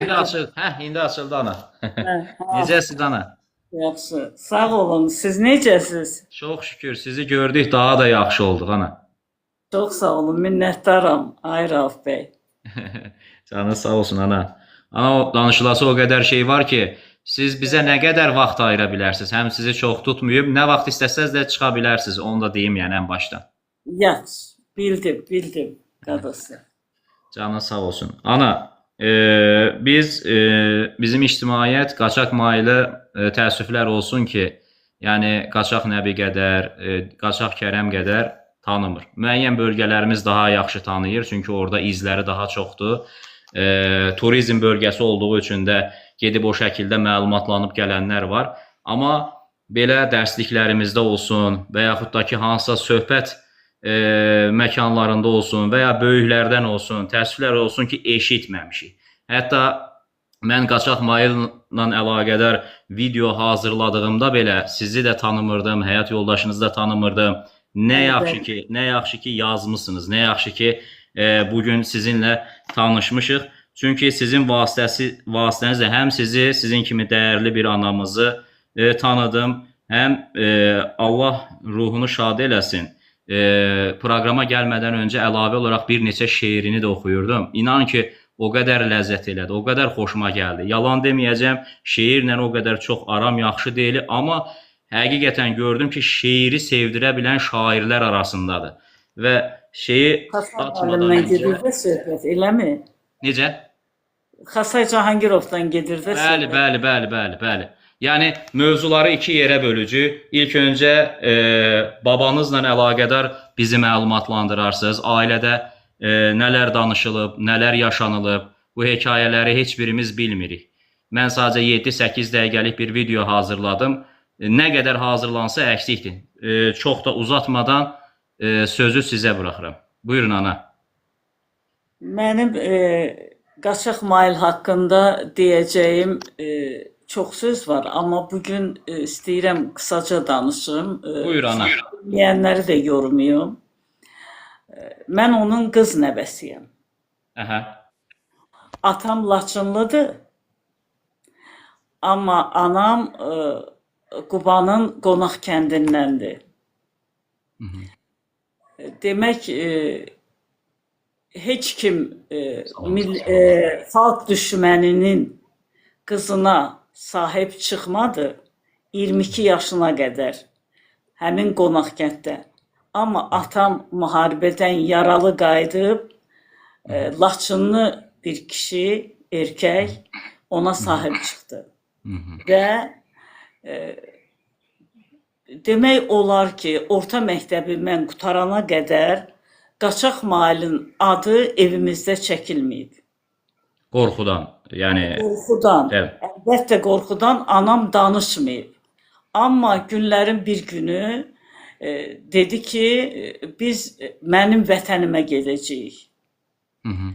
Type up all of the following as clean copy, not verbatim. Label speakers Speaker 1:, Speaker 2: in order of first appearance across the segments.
Speaker 1: İndi açıldı. Hə, indi açıldı ana.
Speaker 2: Hə,
Speaker 1: Necəsiz ana?
Speaker 2: yaxşı. Sağ olun. Siz necəsiz?
Speaker 1: Çox şükür sizi gördük, daha da yaxşı olduq ana.
Speaker 2: Çox sağ olun. Minnətdaram, ay Rauf bəy.
Speaker 1: Canınız sağ olsun ana. Ana o danışılası o qədər şey var ki, siz bizə nə qədər vaxt ayıra bilərsiniz? Həm sizi çox tutmayıb, nə vaxt istəsəz də çıxa bilərsiniz. Onu da deyim yəni ən başdan.
Speaker 2: Yaxşı. Bildim, bildim qadası.
Speaker 1: Canın sağ olsun. Ana, biz bizim ictimaiyyət Qaçaq Mailə təəssüflər olsun ki, yəni Qaçaq Nəbi qədər, Qaçaq Kərəm qədər tanımır. Müəyyən bölgələrimiz daha yaxşı tanıyır, çünki orada izləri daha çoxdur. Turizm bölgəsi olduğu üçün də gedib o şəkildə məlumatlanıb gələnlər var. Amma belə dərsliklərimizdə olsun və yaxud da ki, hansısa söhbət məkanlarında olsun və ya böyüklərdən olsun, təəssüflər olsun ki, eşitməmişik. Hətta mən Qaçaq Maillə əlaqədar video hazırladığımda belə sizi də tanımırdım, həyat yoldaşınızı da tanımırdım. Nə yaxşı ki, nə yaxşı ki yazmısınız, nə yaxşı ki bu gün sizinlə tanışmışıq. Çünki sizin vasitənizlə həm sizi, sizin kimi dəyərli bir anamızı tanıdım, həm Allah ruhunu şad eləsin. Proqrama gəlmədən öncə əlavə olaraq bir neçə şeirini də oxuyurdum. İnan ki, o qədər ləzzət elədi, o qədər xoşuma gəldi. Yalan deməyəcəm, şeirlə o qədər çox aram yaxşı deyil, amma həqiqətən gördüm ki, şeiri sevdirə bilən şairlər arasındadır. Və şeyi
Speaker 2: Xasay
Speaker 1: açmadan
Speaker 2: müəllimdən
Speaker 1: öncə
Speaker 2: gedir də söhbət, eləmi?
Speaker 1: necə?
Speaker 2: Xasay Cahangirovdan gedir də
Speaker 1: Bəli,
Speaker 2: söhbət.
Speaker 1: bəli, bəli, bəli, bəli. Yəni mövzuları iki yerə bölücü. İlk öncə babanızla əlaqədar bizi məlumatlandırarsınız. Ailədə nələr danışılıb, nələr yaşanılıb, bu hekayələri heç birimiz bilmirik. Mən sadəcə 7-8 dəqiqəlik bir video hazırladım. Nə qədər hazırlansa əksikdir. Çox da uzatmadan sözü sizə buraxıram. Buyurun ana.
Speaker 2: Mənim Qaçaq Mail haqqında deyəcəyim çox söz var, amma bugün istəyirəm qısaca danışım.
Speaker 1: Buyur ana.
Speaker 2: Bilməyənləri də yormayım. Mən onun qız nəvəsiyəm.
Speaker 1: Aha.
Speaker 2: Atam Laçınlıdır, amma anam Qubanın qonaq kəndindəndir.
Speaker 1: Hı -hı.
Speaker 2: Demək, heç kim xalq düşməninin qızına sahib çıxmadı 22 yaşına qədər həmin qonaq kənddə. Amma atam müharibədən yaralı qayıdıb, Laçınlı bir kişi, erkək ona sahib çıxdı.
Speaker 1: Hı -hı.
Speaker 2: Və demək olar ki, orta məktəbi mən qurtarana qədər Qaçaq Mailin adı evimizdə çəkilməyib.
Speaker 1: Qorxudan, yəni
Speaker 2: Qorxudan.
Speaker 1: Evet.
Speaker 2: Əlbəttə qorxudan anam danışmayıb. Amma günlərin bir günü dedi ki, biz mənim vətənimə gedəcəyik.
Speaker 1: Hı -hı.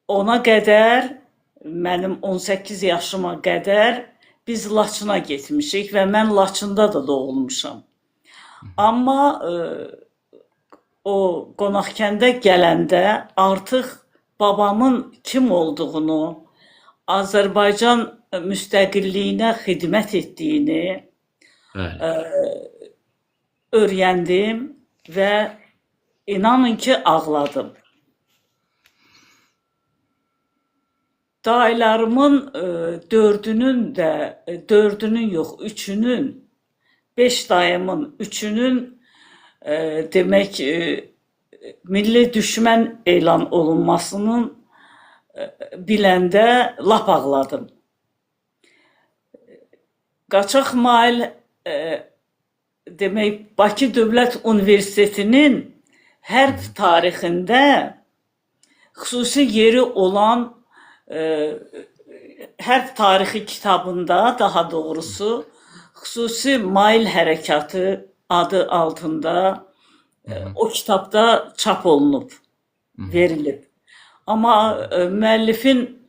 Speaker 2: Ona qədər, mənim 18 yaşıma qədər biz Laçına getmişik və mən Laçında da doğulmuşam. Amma o qonaqkəndə gələndə artıq babamın kim olduğunu, Azərbaycan müstəqilliyinə xidmət etdiyini öyrəndim və inanın ki, ağladım. Dayılarımın dördünün də, dördünün yox, üçünün, 5 dayımın üçünün demək milli düşmən elan olunmasının biləndə lap ağladım. Qaçaq Mail demək Bakı Dövlət Universitetinin hərb tarixində xüsusi yeri olan hərb tarixi kitabında, daha doğrusu, xüsusi Mail hərəkatı adı altında o kitabda çap olunub, verilib. Amma müəllifin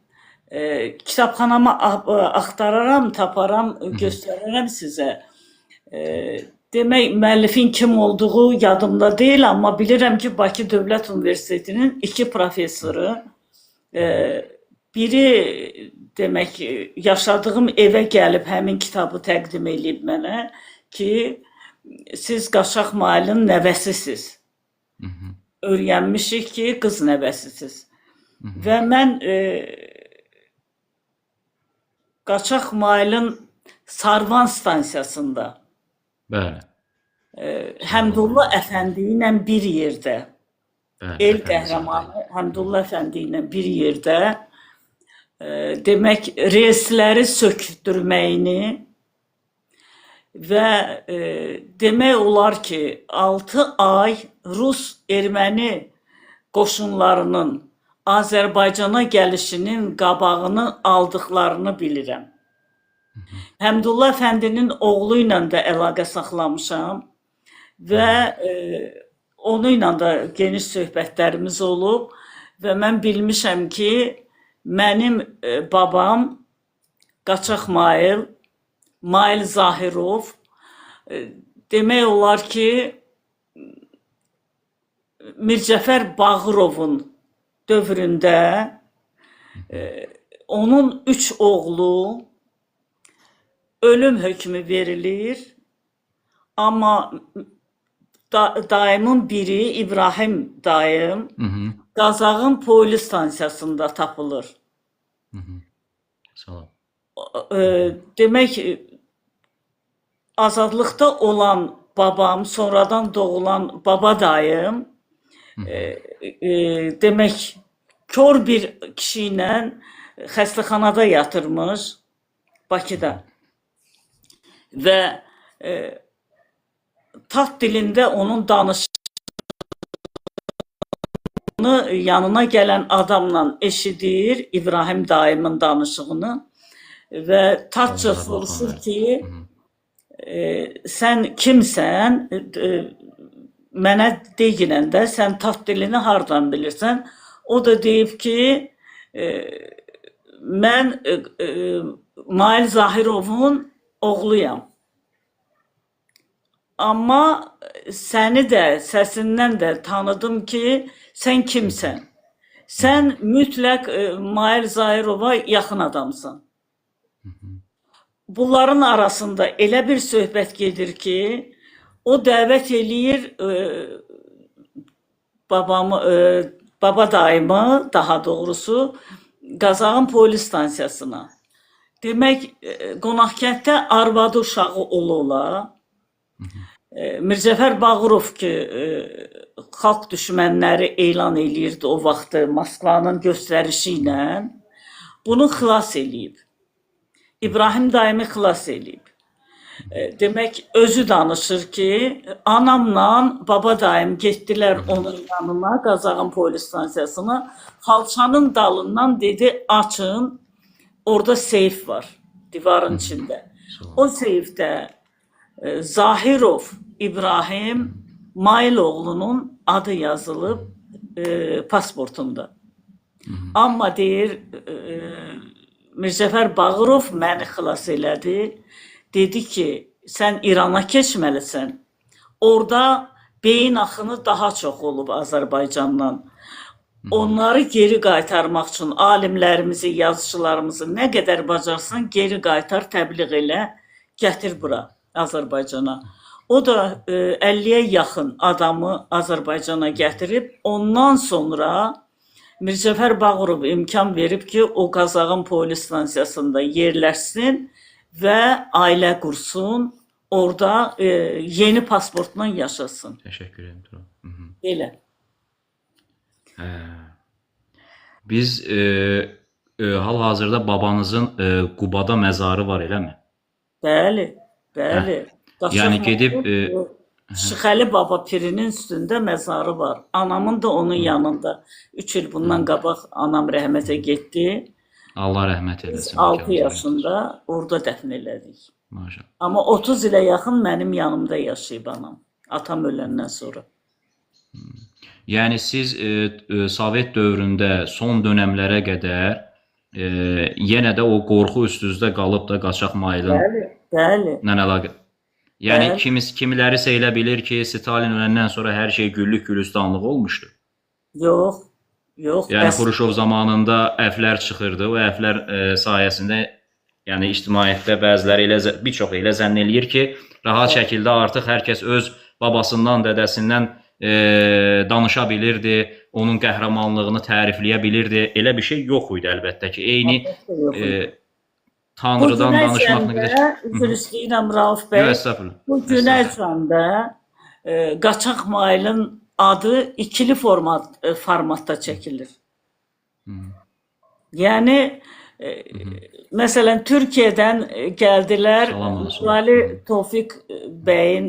Speaker 2: kitabxanama axtararam, taparam, göstərərəm sizə. Demək, müəllifin kim olduğu yadımda deyil, amma bilirəm ki, Bakı Dövlət Universitetinin iki professoru Biri demək yaşadığım evə gəlib həmin kitabı təqdim eləyib mənə ki, siz Qaçaq Mailin nəvəsisiz.
Speaker 1: Hı -hı.
Speaker 2: Öyrənmişik ki, qız nəvəsisiz.
Speaker 1: Hı -hı.
Speaker 2: Və mən Qaçaq Mailin Sarvan stansiyasında
Speaker 1: Bəli.
Speaker 2: Həmdullah Əfəndi ilə bir yerdə,
Speaker 1: Bəli,
Speaker 2: el
Speaker 1: Əfəndizadə.
Speaker 2: qəhrəmanı Həmdullah Əfəndi ilə bir yerdə demək relsləri sökdürməyini və demək olar ki, 6 ay Rus-erməni qoşunlarının Azərbaycana gəlişinin qabağını aldıqlarını bilirəm. Həmdullah Əfəndinin oğlu ilə də əlaqə saxlamışam və onunla da geniş söhbətlərimiz olub və mən bilmişəm ki, mənim babam Qaçaq Mail, Mail Zahirov, demək olar ki, Mircəfər Bağırovun dövründə onun 3 oğlu ölüm hökmü verilir, amma dayımın biri İbrahim dayım
Speaker 1: Hı -hı.
Speaker 2: Qazağın polis stansiyasında tapılır.
Speaker 1: Hı -hı. Salam.
Speaker 2: Demək azadlıqda olan babam, sonradan doğulan baba dayım, demək kor bir kişi ilə xəstəxanada yatırmış Bakıda. Və tat dilində onun danışığını yanına gələn adamla eşidir, İbrahim dayımın danışığını və tatca soruşur ki, sən kimsən, mənə deyinən də sən tat dilini hardan bilirsən? O da deyib ki, mən Mail Zahirovun oğluyam. Amma səni də, səsindən də tanıdım ki, sən kimsən? Sən mütləq Mail Zahirova yaxın adamsan. Bunların arasında elə bir söhbət gedir ki, o dəvət eləyir babamı, baba dayımı, daha doğrusu, Qazağın polis stansiyasına. Demək, Qonaqkənddə arvadı uşağı ola-ola, Mircəfər Bağırov ki, xalq düşmənləri elan eləyirdi o vaxtı Moskvanın göstərişi ilə, bunu xilas eləyib. İbrahim dayımı xilas eləyib. Demək, özü danışır ki, anamla baba dayım getdilər onun yanına, Qazağın polis stansiyasına. Xalçanın dalından dedi, açın, orada seyf var, divarın içində. O seyfdə Zahirov İbrahim Mailoğlunun adı yazılıb pasportunda. Amma deyir, Mirzəfər Bağırov məni xilas elədi. Dedi ki, sən İrana keçməlisən. Orada beyin axını daha çox olub Azərbaycandan. Onları geri qaytarmaq üçün alimlərimizi, yazıçılarımızı nə qədər bacarsan geri qaytar, təbliğ elə, gətir bura, Azərbaycana. O da 50-yə yaxın adamı Azərbaycana gətirib. Ondan sonra Mirzəfər Bağırov imkan verib ki, o Qazağın polis stansiyasında yerləşsin və ailə qursun, orada yeni pasportla yaşasın.
Speaker 1: Təşəkkür edirəm. Tural.
Speaker 2: Elə.
Speaker 1: Biz hal-hazırda babanızın Qubada məzarı var, eləmi?
Speaker 2: Bəli, bəli.
Speaker 1: Yəni gedib
Speaker 2: Şıxəli Baba pirinin üstündə məzarı var. Anamın da onun yanında. 3 il bundan qabaq anam rəhmətə getdi.
Speaker 1: Allah rəhmət eləsin.
Speaker 2: Biz 6 yaşında orada dəfn elədik.
Speaker 1: Maşallah.
Speaker 2: Amma 30 ilə yaxın mənim yanımda yaşayıb anam. Atam öləndən sonra.
Speaker 1: Yəni siz Sovet dövründə son dönəmlərə qədər yenə də o qorxu üstünüzdə qalıb da Qaçaq Mailin.
Speaker 2: Bəli, bəli.
Speaker 1: Nə əlaqə? Yəni kimilərisə elə bilir ki, Stalin öləndən sonra hər şey güllük gülistanlıq olmuşdu.
Speaker 2: Yox. Yox,
Speaker 1: Yəni
Speaker 2: bəs
Speaker 1: Xruşov zamanında əflər çıxırdı. O əflər sayəsində yəni ictimaiyyətdə bəziləri elə bir çox elə zənn eləyir ki, rahat şəkildə artıq hər kəs öz babasından, dədəsindən danışa bilirdi, onun qəhrəmanlığını tərifləyə bilirdi. Elə bir şey yox idi əlbəttə ki. Eyni
Speaker 2: əlbəttə yox
Speaker 1: e,
Speaker 2: idi. Bu
Speaker 1: Tanrıdan danışmaq
Speaker 2: günəcən
Speaker 1: nə qədər
Speaker 2: də, üzr istəyirəm Rauf
Speaker 1: Yox,
Speaker 2: bəy,
Speaker 1: estağfurullah.
Speaker 2: bu
Speaker 1: Estağfurullah.
Speaker 2: günəcən də Qaçaq Mailin adı ikili formatda çəkilir. Yəni məsələn Türkiyədən gəldilər
Speaker 1: Salam olsun.
Speaker 2: Ali Tofiq bəyin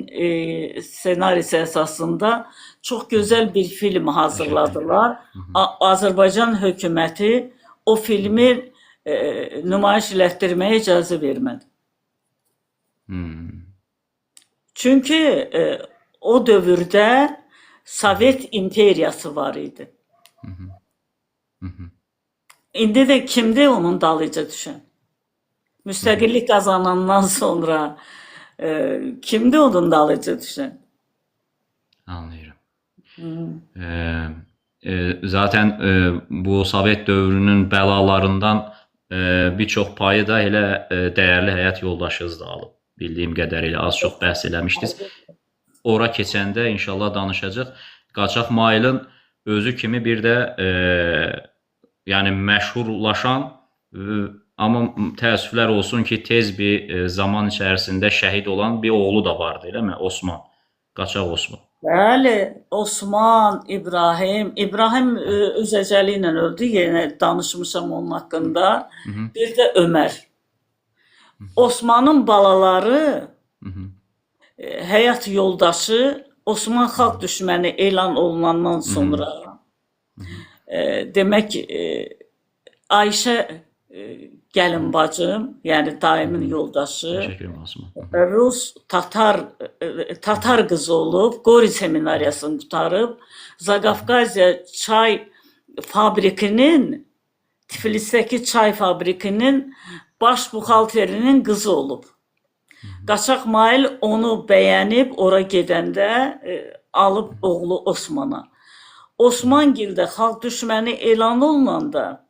Speaker 2: ssenarisi əsasında çox gözəl bir film hazırladılar. Azərbaycan hökuməti o filmi nümayiş elətdirməyə icazə vermədi. Çünki o dövrdə Sovet imperiyası var idi. İndi də kimdir onun dalıyca düşən? Müstəqillik qazanandan sonra kimdir onun dalıyca düşən?
Speaker 1: Anlıyorum. Zaten bu Sovet dövrünün bəlalarından bir çox payı da elə dəyərli həyat yoldaşınız da alıb. Bildiyim qədərilə az çox bəhs eləmişdiniz. Ora keçəndə inşallah danışacaq. Qaçaq Mailin özü kimi bir də yəni məşhurlaşan amma təəssüflər olsun ki, tez bir zaman içərisində şəhid olan bir oğlu da vardı, eləmi? Osman. Qaçaq Osman.
Speaker 2: Bəli, Osman, İbrahim. İbrahim öz əcəli ilə öldü. Yenə danışmışam onun haqqında. Bir də Ömər. Osmanın balaları həyat yoldaşı Osman xalq düşməni elan olunandan sonra demək Ayşə gəlin bacım, yəni dayımın yoldaşı,
Speaker 1: Təşəkkür edirəm Osman.
Speaker 2: Rus Tatar qızı olub, Qori seminariyasını qurtarıb, Zaqafqaziya çay fabrikinin, Tiflisdəki çay fabrikinin baş buxalterinin qızı olub. Qaçaq Mail onu bəyənib, ora gedəndə alıb oğlu Osmana. Osmangildə xalq düşməni elan olunanda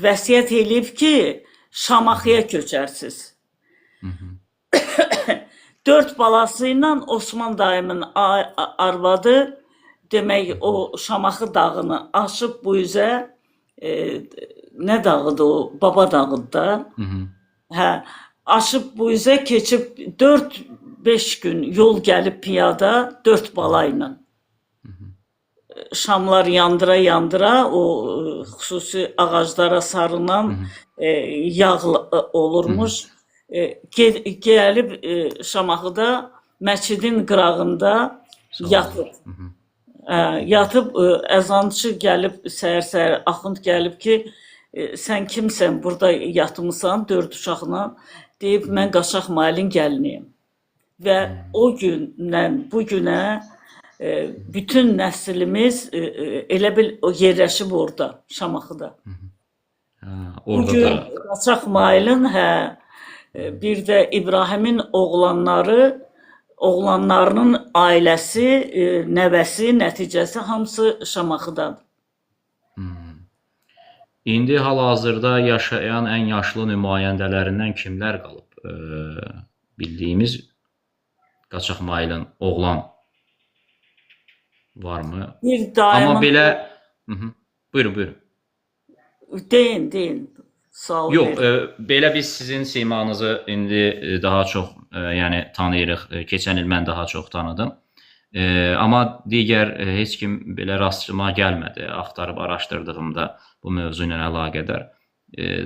Speaker 2: vəsiyyət eləyib ki, Şamaxıya köçərsiz. 4 balası ilə Osman dayımın arvadı demək o Şamaxı dağını aşıb bu üzə nə dağıdır o? Baba dağıdır da. Hə, aşıb bu üzə keçib 4-5 gün yol gəlib piyada 4 bala ilə. Şamlar yandıra yandıra o xüsusi ağaclara sarınan yağ olurmuş. Gəlib Şamaxıda məscidin qırağında yatıb. Yatıb əzançı gəlib səhər-səhər axund gəlib ki, sən kimsən burada yatmısan 4 uşaqla, deyib mən Qaçaq Mailin gəliniyəm. Və o gündən bu günə bütün nəslimiz elə bil yerləşib orada, Şamaxıda.
Speaker 1: Orada
Speaker 2: Bugün
Speaker 1: da
Speaker 2: Qaçaq Mailin bir də İbrahimin oğlanları, oğlanlarının ailəsi, nəvəsi, nəticəsi hamısı Şamaxıdadır.
Speaker 1: İndi hal-hazırda yaşayan ən yaşlı nümayəndələrindən kimlər qalıb? Bildiyimiz Qaçaq Mailin oğlan varmı?
Speaker 2: Bir dayımın...
Speaker 1: Amma belə... Buyurun, buyurun.
Speaker 2: Deyin, deyin. Sual
Speaker 1: Yox,
Speaker 2: verin.
Speaker 1: Belə biz sizin simanızı indi daha çox yəni tanıyırıq. Keçən il mən daha çox tanıdım. Amma digər heç kim belə rastıma gəlmədi axtarıb araşdırdığımda bu mövzu ilə əlaqədar.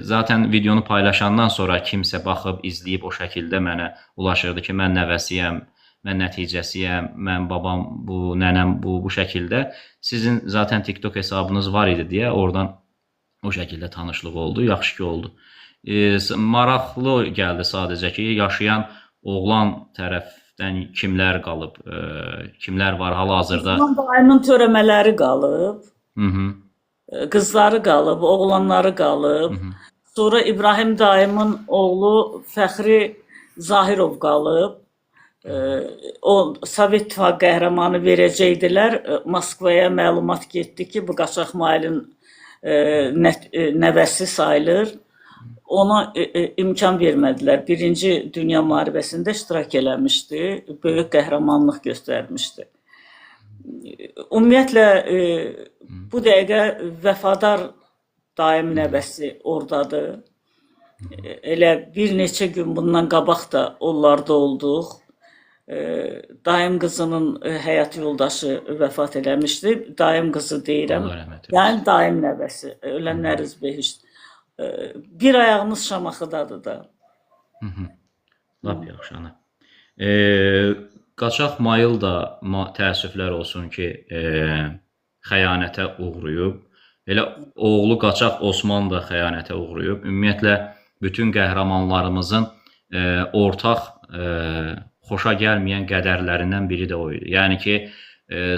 Speaker 1: Zaten videonu paylaşandan sonra kimsə baxıb, izləyib o şəkildə mənə ulaşırdı ki, mən nəvəsiyəm, mən nəticəsiyəm, mən babam bu, nənəm bu, bu şəkildə. Sizin zaten TikTok hesabınız var idi deyə oradan o şəkildə tanışlıq oldu, yaxşı ki oldu. Maraqlı gəldi sadəcə ki, yaşayan oğlan tərəfdən kimlər qalıb, kimlər var hal-hazırda?
Speaker 2: Osman dayımın törəmələri qalıb, qızları qalıb, oğlanları qalıb. Sonra İbrahim dayımın oğlu Fəxri Zahirov qalıb. O Sovet İttifaqı qəhrəmanı verəcəkdilər. Moskvaya məlumat getdi ki, bu Qaçaq Mailin nəvəsi sayılır. Ona imkan vermədilər. Birinci Dünya Müharibəsində iştirak eləmişdi, böyük qəhrəmanlıq göstərmişdi. Ümumiyyətlə, bu dəqiqə vəfadar daim nəvəsi oradadır. Elə bir neçə gün bundan qabaq da onlarda olduq. Dayım qızının həyat yoldaşı vəfat eləmişdi. Dayım qızı deyirəm. Yəni dayım nəvəsi, ölənləriz behişt. Bir ayağımız Şamaxıdadır da.
Speaker 1: Lap yaxşı ana. Qaçaq Mayıl da təəssüflər olsun ki, xəyanətə uğrayıb. Elə oğlu Qaçaq Osman da xəyanətə uğrayıb. Ümumiyyətlə bütün qəhrəmanlarımızın ortaq xoşa gəlməyən qədərlərindən biri də o idi. Yəni ki,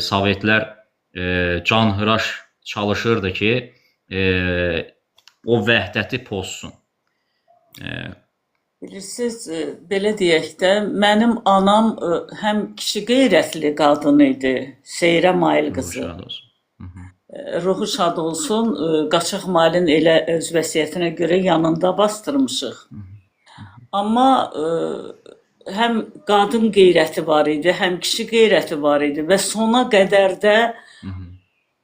Speaker 1: Sovetlər canhıraş çalışırdı ki, o vəhdəti pozsun.
Speaker 2: Bilirsiniz, belə deyək də, mənim anam həm kişi qeyrətli qadın idi, Seyrə Mail qızı.
Speaker 1: Ruhu şad olsun.
Speaker 2: Ruhu şad olsun. Qaçaq Mailin elə öz vəsiyyətinə görə yanında bastırmışıq. Amma həm qadın qeyrəti var idi, həm kişi qeyrəti var idi və sona qədər də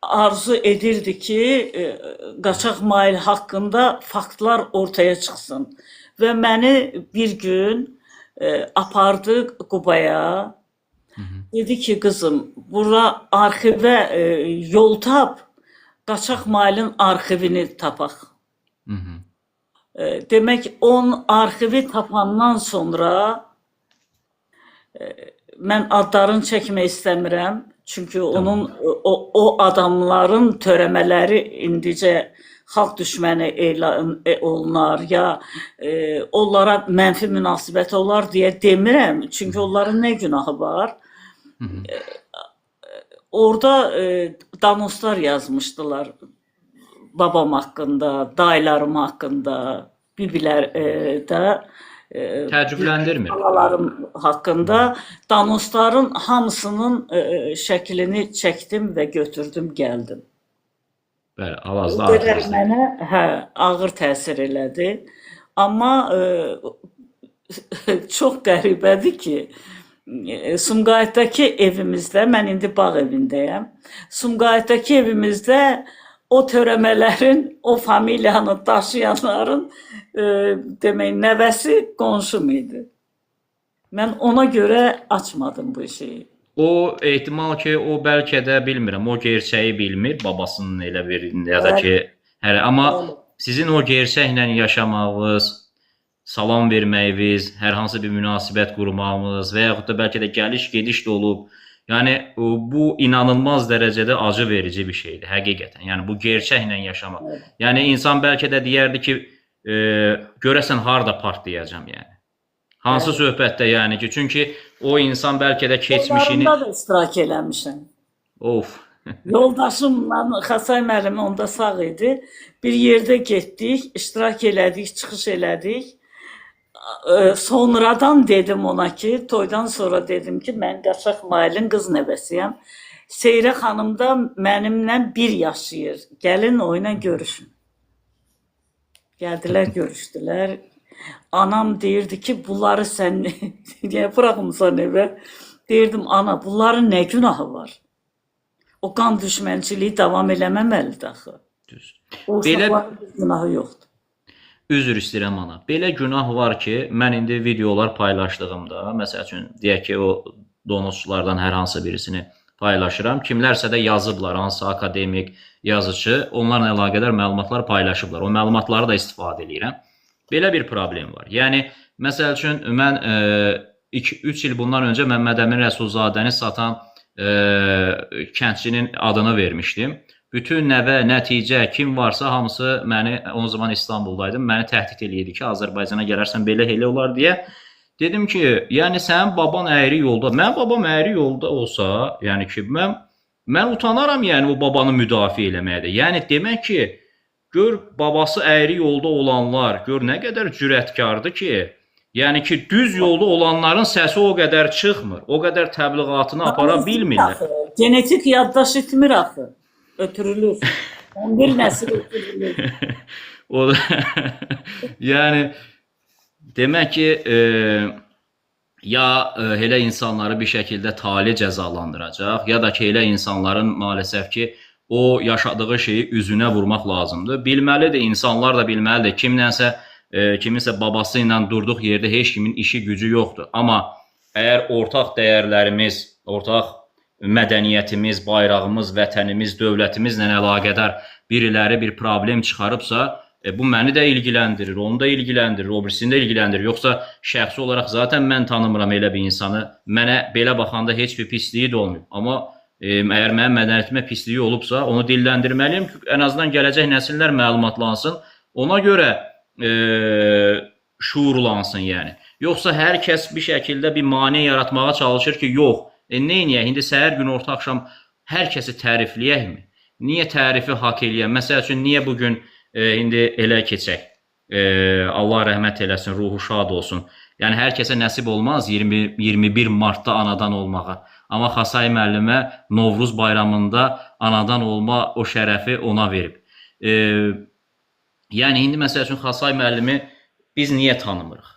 Speaker 2: arzu edirdi ki, Qaçaq Mail haqqında faktlar ortaya çıxsın. Və məni bir gün apardı Qubaya. Dedi ki, qızım, bura arxivə yol tap, Qaçaq Mailin arxivini tapaq. Demək, onun arxivi tapandan sonra mən adlarını çəkmək istəmirəm. Çünki onun o adamların törəmələri indicə xalq düşməni elan olunar ya onlara mənfi münasibət olar deyə demirəm. Çünki onların nə günahı var? Orada danoslar yazmışdılar babam haqqında, dayılarım haqqında, bibilər də
Speaker 1: təəccübləndirmir.
Speaker 2: Xalalarım haqqında danosların hamısının şəklini çəkdim və götürdüm, gəldim.
Speaker 1: Bəli, hal-hazırda
Speaker 2: O qədər mənə ağır təsir elədi. Amma çox qəribədir ki, Sumqayıtdakı evimizdə, mən indi bağ evindəyəm, Sumqayıtdakı evimizdə o törəmələrin, o familiyanı daşıyanların demək, nəvəsi qonşum idi. Mən ona görə açmadım bu şeyi.
Speaker 1: O ehtimal ki, o bəlkə də bilmirəm, o gerçəyi bilmir, babasının elə bir ya da ki, hələ, amma sizin o gerçəklə yaşamağınız, salam verməyiniz, hər hansı bir münasibət qurmağınız və yaxud da bəlkə də gəliş-gediş də olub. Yəni bu inanılmaz dərəcədə acı verici bir şeydir həqiqətən. Yəni bu gerçəklə yaşamaq. Yəni insan bəlkə də deyərdi ki, görəsən harda partlayacam yəni. Hansı söhbətdə yəni ki, çünki o insan bəlkə də keçmişini...
Speaker 2: Onlarında da iştirak eləmişəm.
Speaker 1: Of.
Speaker 2: Yoldaşımla, Xasay müəllim onda sağ idi. Bir yerdə getdik, iştirak elədik, çıxış elədik. Sonradan dedim ona ki, toydan sonra dedim ki, mən Qaçaq Mailin qız nəvəsiyəm. Seyrə xanım da mənimlə bir yaşayır. Gəlin o ilə görüşün. Gəldilər, görüşdülər. Anam deyirdi ki, bunları sən niyə buraxmısan evə? Deyirdim, ana, bunların nə günahı var? O qan düşmənçiliyi davam eləməməlidir axı.
Speaker 1: Düz.
Speaker 2: O uşaqların bir günahı yoxdur.
Speaker 1: Üzr istəyirəm ana. Belə günah var ki, mən indi videolar paylaşdığımda, məsəl üçün, deyək ki, o donosçulardan hər hansı birisini paylaşıram. Kimlərsə də yazıblar, hansısa akademik yazıcı, onlarla əlaqədar məlumatlar paylaşıblar. O məlumatları da istifadə eləyirəm. Belə bir problem var. Yəni, məsəl üçün, mən 3 il bundan öncə Məmməd Əmin Rəsulzadəni satan kəndçinin adını vermişdim. Bütün nəvə, nəticə, kim varsa hamısı məni, o zaman İstanbuldaydım, məni təhdid eləyirdi ki, Azərbaycana gələrsən belə elə olar deyə. Dedim ki, yəni sənin baban əyri yolda, mənim babam əyri yolda olsa, yəni ki, mən utanaram yəni o babanı müdafiə eləməyə də. Yəni demək ki, gör babası əyri yolda olanlar, gör nə qədər cürətkardır ki, Yəni ki, düz yolda olanların səsi o qədər çıxmır. O qədər təbliğatını apara bilmirlər.
Speaker 2: Axı, genetik yaddaş itmir axı. Ötürülür. 11 nəsil ötürülür.
Speaker 1: O da yəni demək ki, ya elə insanları bir şəkildə tale cəzalandıracaq, ya da ki, elə insanların maalesef ki, o yaşadığı şeyi üzünə vurmaq lazımdır. Bilməlidir, insanlar da bilməlidir. Kimlənsə, kiminsə babası ilə durduq yerdə heç kimin işi gücü yoxdur. Amma əgər ortaq dəyərlərimiz, ortaq mədəniyyətimiz, bayrağımız, vətənimiz, dövlətimizlə əlaqədar biriləri bir problem çıxarıbsa, bu məni də ilgiləndirir, onu da ilgiləndirir, o birisini də ilgiləndirir. Yoxsa şəxsi olaraq zaten mən tanımıram elə bir insanı. Mənə belə baxanda heç bir pisliyi də olmayıb. Amma əgər mənim mədəniyyətimə pisliyi olubsa, onu dilləndirməliyəm ki, ən azından gələcək nəsillər məlumatlansın. Ona görə şuurlansın yəni. Yoxsa hər kəs bir şəkildə bir mane yaratmağa çalışır ki, yox. Neyniyək? İndi səhər, gün, orta, axşam hər kəsi tərifləyəkmi? Niyə tərifi haqq eləyən? Məsəl üçün, niyə bu gün indi elə keçək? Allah rəhmət eləsin, ruhu şad olsun. Yəni hər kəsə nəsib olmaz 20 21 martda anadan olmağa. Amma Xasay müəllimə Novruz bayramında anadan olma o şərəfi ona verib. Yəni indi məsəl üçün Xasay müəllimi biz niyə tanımırıq?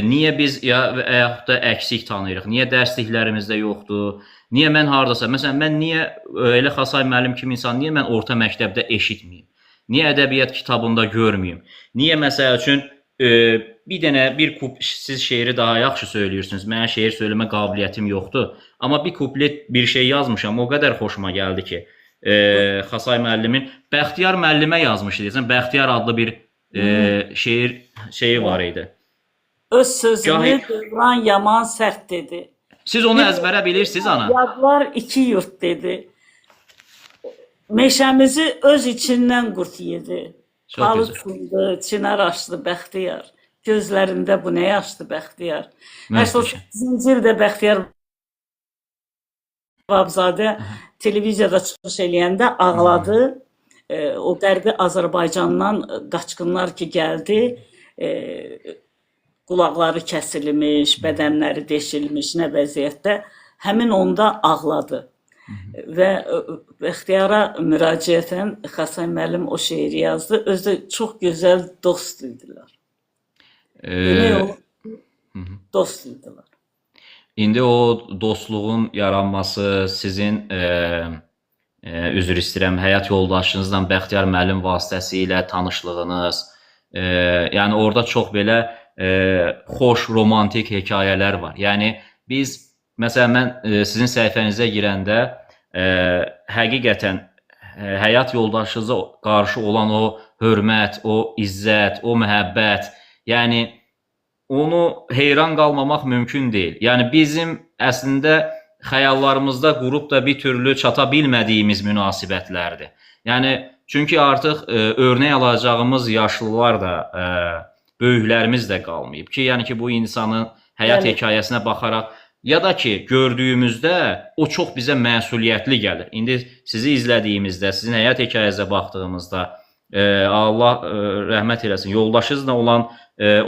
Speaker 1: Niyə biz ya və yaxud da əksik tanıyırıq? Niyə dərsliklərimizdə yoxdur? Niyə mən hardasa, məsələn mən niyə elə Xasay müəllim kimi insan niyə mən orta məktəbdə eşitməyim? Niyə ədəbiyyat kitabında görməyim? Niyə məsəl üçün bir dənə bir siz şeiri daha yaxşı söyləyirsiniz. Mənim şeir söyləmə qabiliyyətim yoxdur. Amma bir kuplet bir şey yazmışam, o qədər xoşuma gəldi ki, Xasay müəllimin Bəxtiyar müəllimə yazmışdı deyəsən. Bəxtiyar adlı bir şeir şeyi var idi.
Speaker 2: Öz sözünü Dövran yaman sərt dedi.
Speaker 1: Siz onu əzbərə bilirsiniz ana?
Speaker 2: Yadlar iki yurt dedi. Meşəmizi öz içindən qurt yedi. Palıd sındı, çınar açdı Bəxtiyar. Gözlərində bu nə yaşdı Bəxtiyar. 88-ci ildə Bəxtiyar Vahabzadə televiziyada çıxış eləyəndə ağladı. O Qərbi Azərbaycandan qaçqınlar ki gəldi, qulaqları kəsilmiş, bədənləri deşilmiş, nə vəziyyətdə, həmin onda ağladı. Və Bəxtiyara müraciətən Xasay müəllim o şeiri yazdı. Özü də çox gözəl dost idilər. Demək olar dost idilər.
Speaker 1: İndi o dostluğun yaranması sizin üzr istəyirəm, həyat yoldaşınızla Bəxtiyar müəllim vasitəsilə tanışlığınız, yəni orada çox belə xoş romantik hekayələr var. Yəni biz məsələn mən sizin səhifənizə girəndə həqiqətən həyat yoldaşınıza qarşı olan o hörmət, o izzət, o məhəbbət, yəni onu heyran qalmamaq mümkün deyil. Yəni bizim əslində xəyallarımızda qurub da bir türlü çata bilmədiyimiz münasibətlərdir. Yəni çünki artıq örnək alacağımız yaşlılar da, böyüklərimiz də qalmayıb ki, yəni ki bu insanın həyat hekayəsinə baxaraq ya da ki gördüyümüzdə o çox bizə məsuliyyətli gəlir. İndi sizi izlədiyimizdə, sizin həyat hekayənizə baxdığımızda, Allah rəhmət eləsin, yoldaşınızla olan,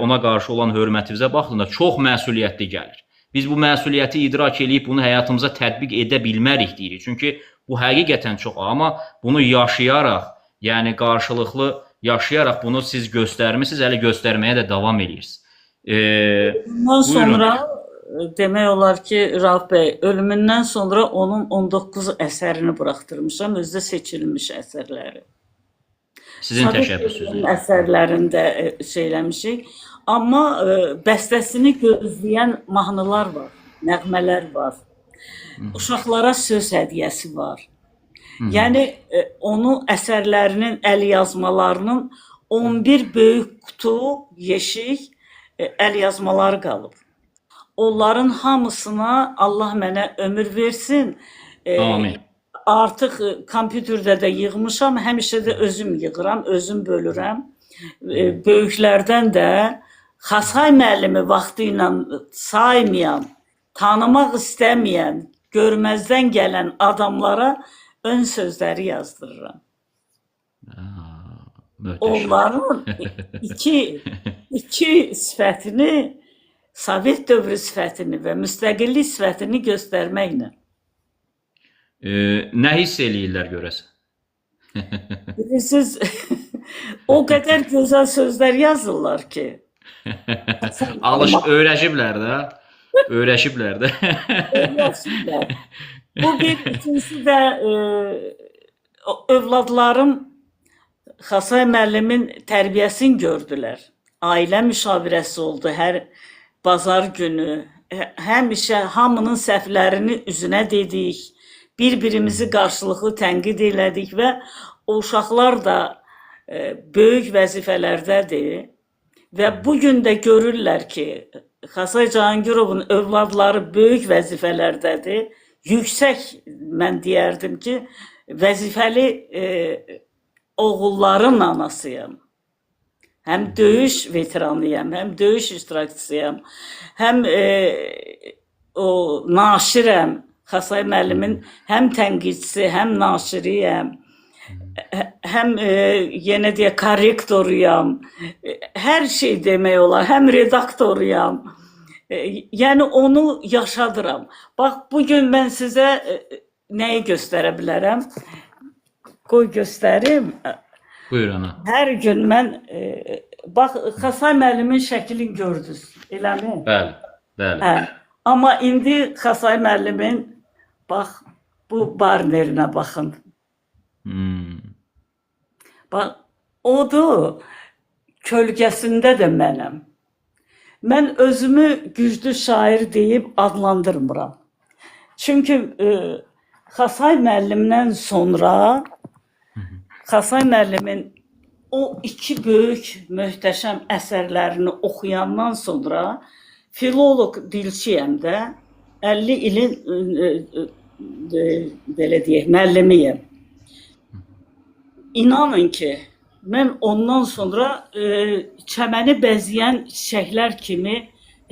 Speaker 1: ona qarşı olan hörmətimizə baxdığında çox məsuliyyətli gəlir. Biz bu məsuliyyəti idrak eləyib bunu həyatımıza tətbiq edə bilmərik deyirik. Çünki bu həqiqətən çox, amma bunu yaşayaraq, yəni qarşılıqlı yaşayaraq bunu siz göstərmisiniz, hələ göstərməyə də davam edirsiniz.
Speaker 2: Bundan sonra demək olar ki, Rauf bəy, ölümündən sonra onun 19 əsərini buraxdırmışam, özü də seçilmiş əsərləri.
Speaker 1: Sizin təşəbbüsünüzlə.
Speaker 2: Əsərlərində şeyləmişik. Amma bəstəsini gözləyən mahnılar var, nəğmələr var. Uşaqlara söz hədiyyəsi var. Yəni onun əsərlərinin, əlyazmalarının 11 böyük qutu, yeşik əlyazmaları qalıb. Onların hamısına Allah mənə ömür versin.
Speaker 1: Amin.
Speaker 2: Artıq kompüterdə də yığmışam, həmişə də özüm yığıram, özüm bölürəm. Böyüklərdən də Xasay müəllimi vaxtı ilə saymayan, tanımaq istəməyən, görməzdən gələn adamlara ön sözləri yazdırıram. Onların iki sifətini Sovet dövrü sifətini və müstəqillik sifətini göstərməklə.
Speaker 1: Nə hiss eləyirlər görəsən?
Speaker 2: Bilirsiniz, o qədər gözəl sözlər yazırlar ki.
Speaker 1: Alış öyrəşiblər də. Öyrəşiblər də.
Speaker 2: Öyrəşiblər. Bu bir, ikincisi də övladlarım Xasay müəllimin tərbiyəsini gördülər. Ailə müşavirəsi oldu hər bazar günü. Həmişə hamının səhvlərini üzünə dedik. Bir-birimizi qarşılıqlı tənqid elədik və o uşaqlar da böyük vəzifələrdədir və bu gün də görürlər ki, Xasay Cahangirovun övladları böyük vəzifələrdədir. Yüksək, mən deyərdim ki, vəzifəli oğulların anasıyam. Həm döyüş veteranıyam, həm döyüş iştirakçısıyam, həm o naşirəm. Xasay müəllimin həm tənqidçisi, həm naşiriyəm, həm yenə deyə korrektoruyam. Hər şey demək olar, həm redaktoruyam. Yəni onu yaşadıram. Bax, bu gün mən sizə nəyi göstərə bilərəm? Qoy göstərim.
Speaker 1: Buyur ana.
Speaker 2: Hər gün mən bax, Xasay müəllimin şəklini gördünüz, eləmi?
Speaker 1: Bəli, bəli.
Speaker 2: Hə. Amma indi Xasay müəllimin bax bu barnerinə baxın. Bax, odur, kölgəsində də mənəm. Mən özümü güclü şair deyib adlandırmıram. Çünki Xasay müəllimdən sonra Xasay müəllimin o iki böyük möhtəşəm əsərlərini oxuyandan sonra filoloq dilçiyəm də, 50 ilin belə deyək, müəllimiyəm. İnanın ki, mən ondan sonra çəməni bəzəyən çiçəklər kimi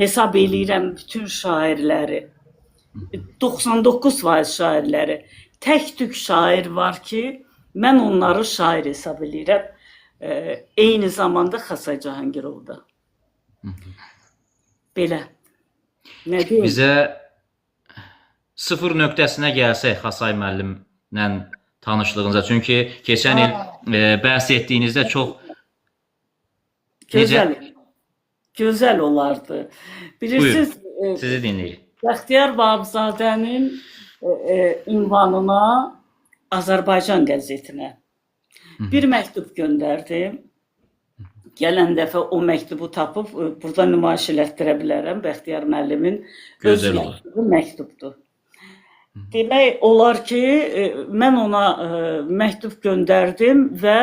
Speaker 2: hesab eləyirəm bütün şairləri. 99% şairləri. Tək-tük şair var ki, mən onları şair hesab eləyirəm. Eyni zamanda Xasay Cahangirovda. Belə. Nə deyim?
Speaker 1: Bizə sıfır nöqtəsinə gəlsək Xasay müəllimlə tanışlığınıza. Çünki keçən il bəhs etdiyinizdə çox
Speaker 2: gözəl, gözəl olardı. Bilirsiniz,
Speaker 1: sizi dinləyirik.
Speaker 2: Bəxtiyar Vahabzadənin ünvanına Azərbaycan qəzetinə bir məktub göndərdim. Gələn dəfə o məktubu tapıb burada nümayiş elətdirə bilərəm. Bəxtiyar müəllimin öz məktubu məktubdur. Demək olar ki, mən ona məktub göndərdim və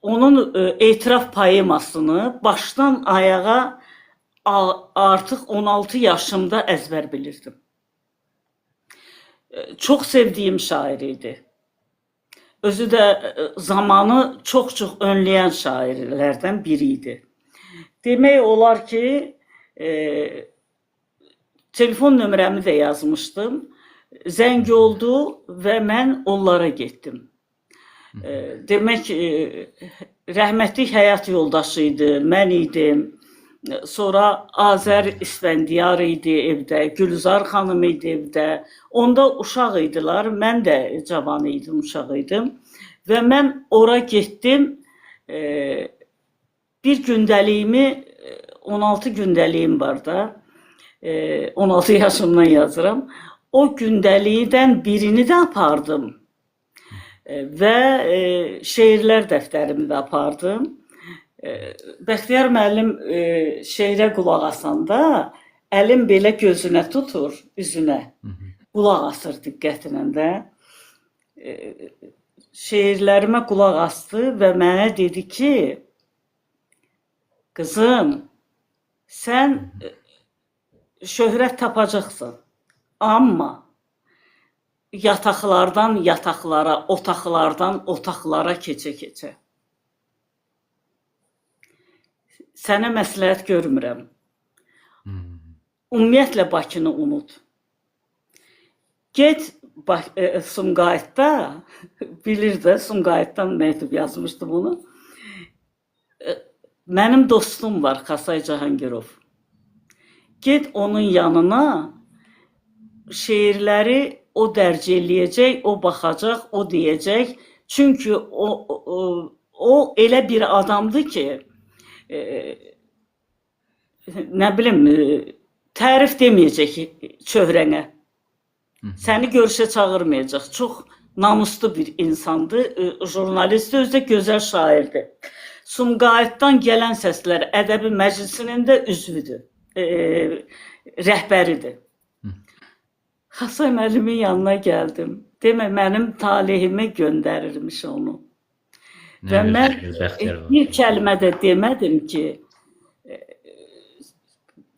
Speaker 2: onun etiraf poemasını başdan ayağa artıq 16 yaşımda əzbər bilirdim. Çox sevdiyim şair idi. Özü də zamanı çox-çox önləyən şairlərdən biri idi. Demək olar ki, telefon nömrəmi də yazmışdım. Zəng oldu və mən onlara getdim. Demək, rəhmətlik həyat yoldaşı idi, mən idim. Sonra Azər İsfəndiyar idi evdə, Gülzar xanım idi evdə. Onda uşaq idilər, mən də cavan idim, uşaq idim. Və mən ora getdim, bir gündəliyimi, 16 gündəliyim var da, 16 yaşımdan yazıram. O gündəlikdən birini də apardım və şeirlər dəftərimi də apardım. Bəxtiyar müəllim şeirə qulaq asanda əlim belə gözünə tutur, üzünə. Qulaq asır diqqətlə də. Şeirlərimə qulaq asdı və mənə dedi ki, qızım, sən şöhrət tapacaqsan, amma yataqlardan yataqlara, otaqlardan otaqlara keçə-keçə. Sənə məsləhət görmürəm. Ümumiyyətlə Bakını unut. Get Sumqayıtda, bilir də, Sumqayıtdan məktub yazmışdım onu. Mənim dostum var, Xasay Cahangirov. Get onun yanına, şeirləri o dərc eləyəcək, o baxacaq, o deyəcək. Çünki o elə bir adamdır ki, nə bilim, tərif deməyəcək çöhrənə. Səni görüşə çağırmayacaq. Çox namuslu bir insandır, jurnalist, özü də gözəl şairdir. Sumqayıtdan gələn səslər ədəbi məclisinin də üzvüdür, rəhbəridir. Xasay müəllimin yanına gəldim. Demə, mənim talihimi göndərirmiş onu.
Speaker 1: Nə
Speaker 2: Və mən
Speaker 1: gözəl,
Speaker 2: bir kəlmə də demədim ki,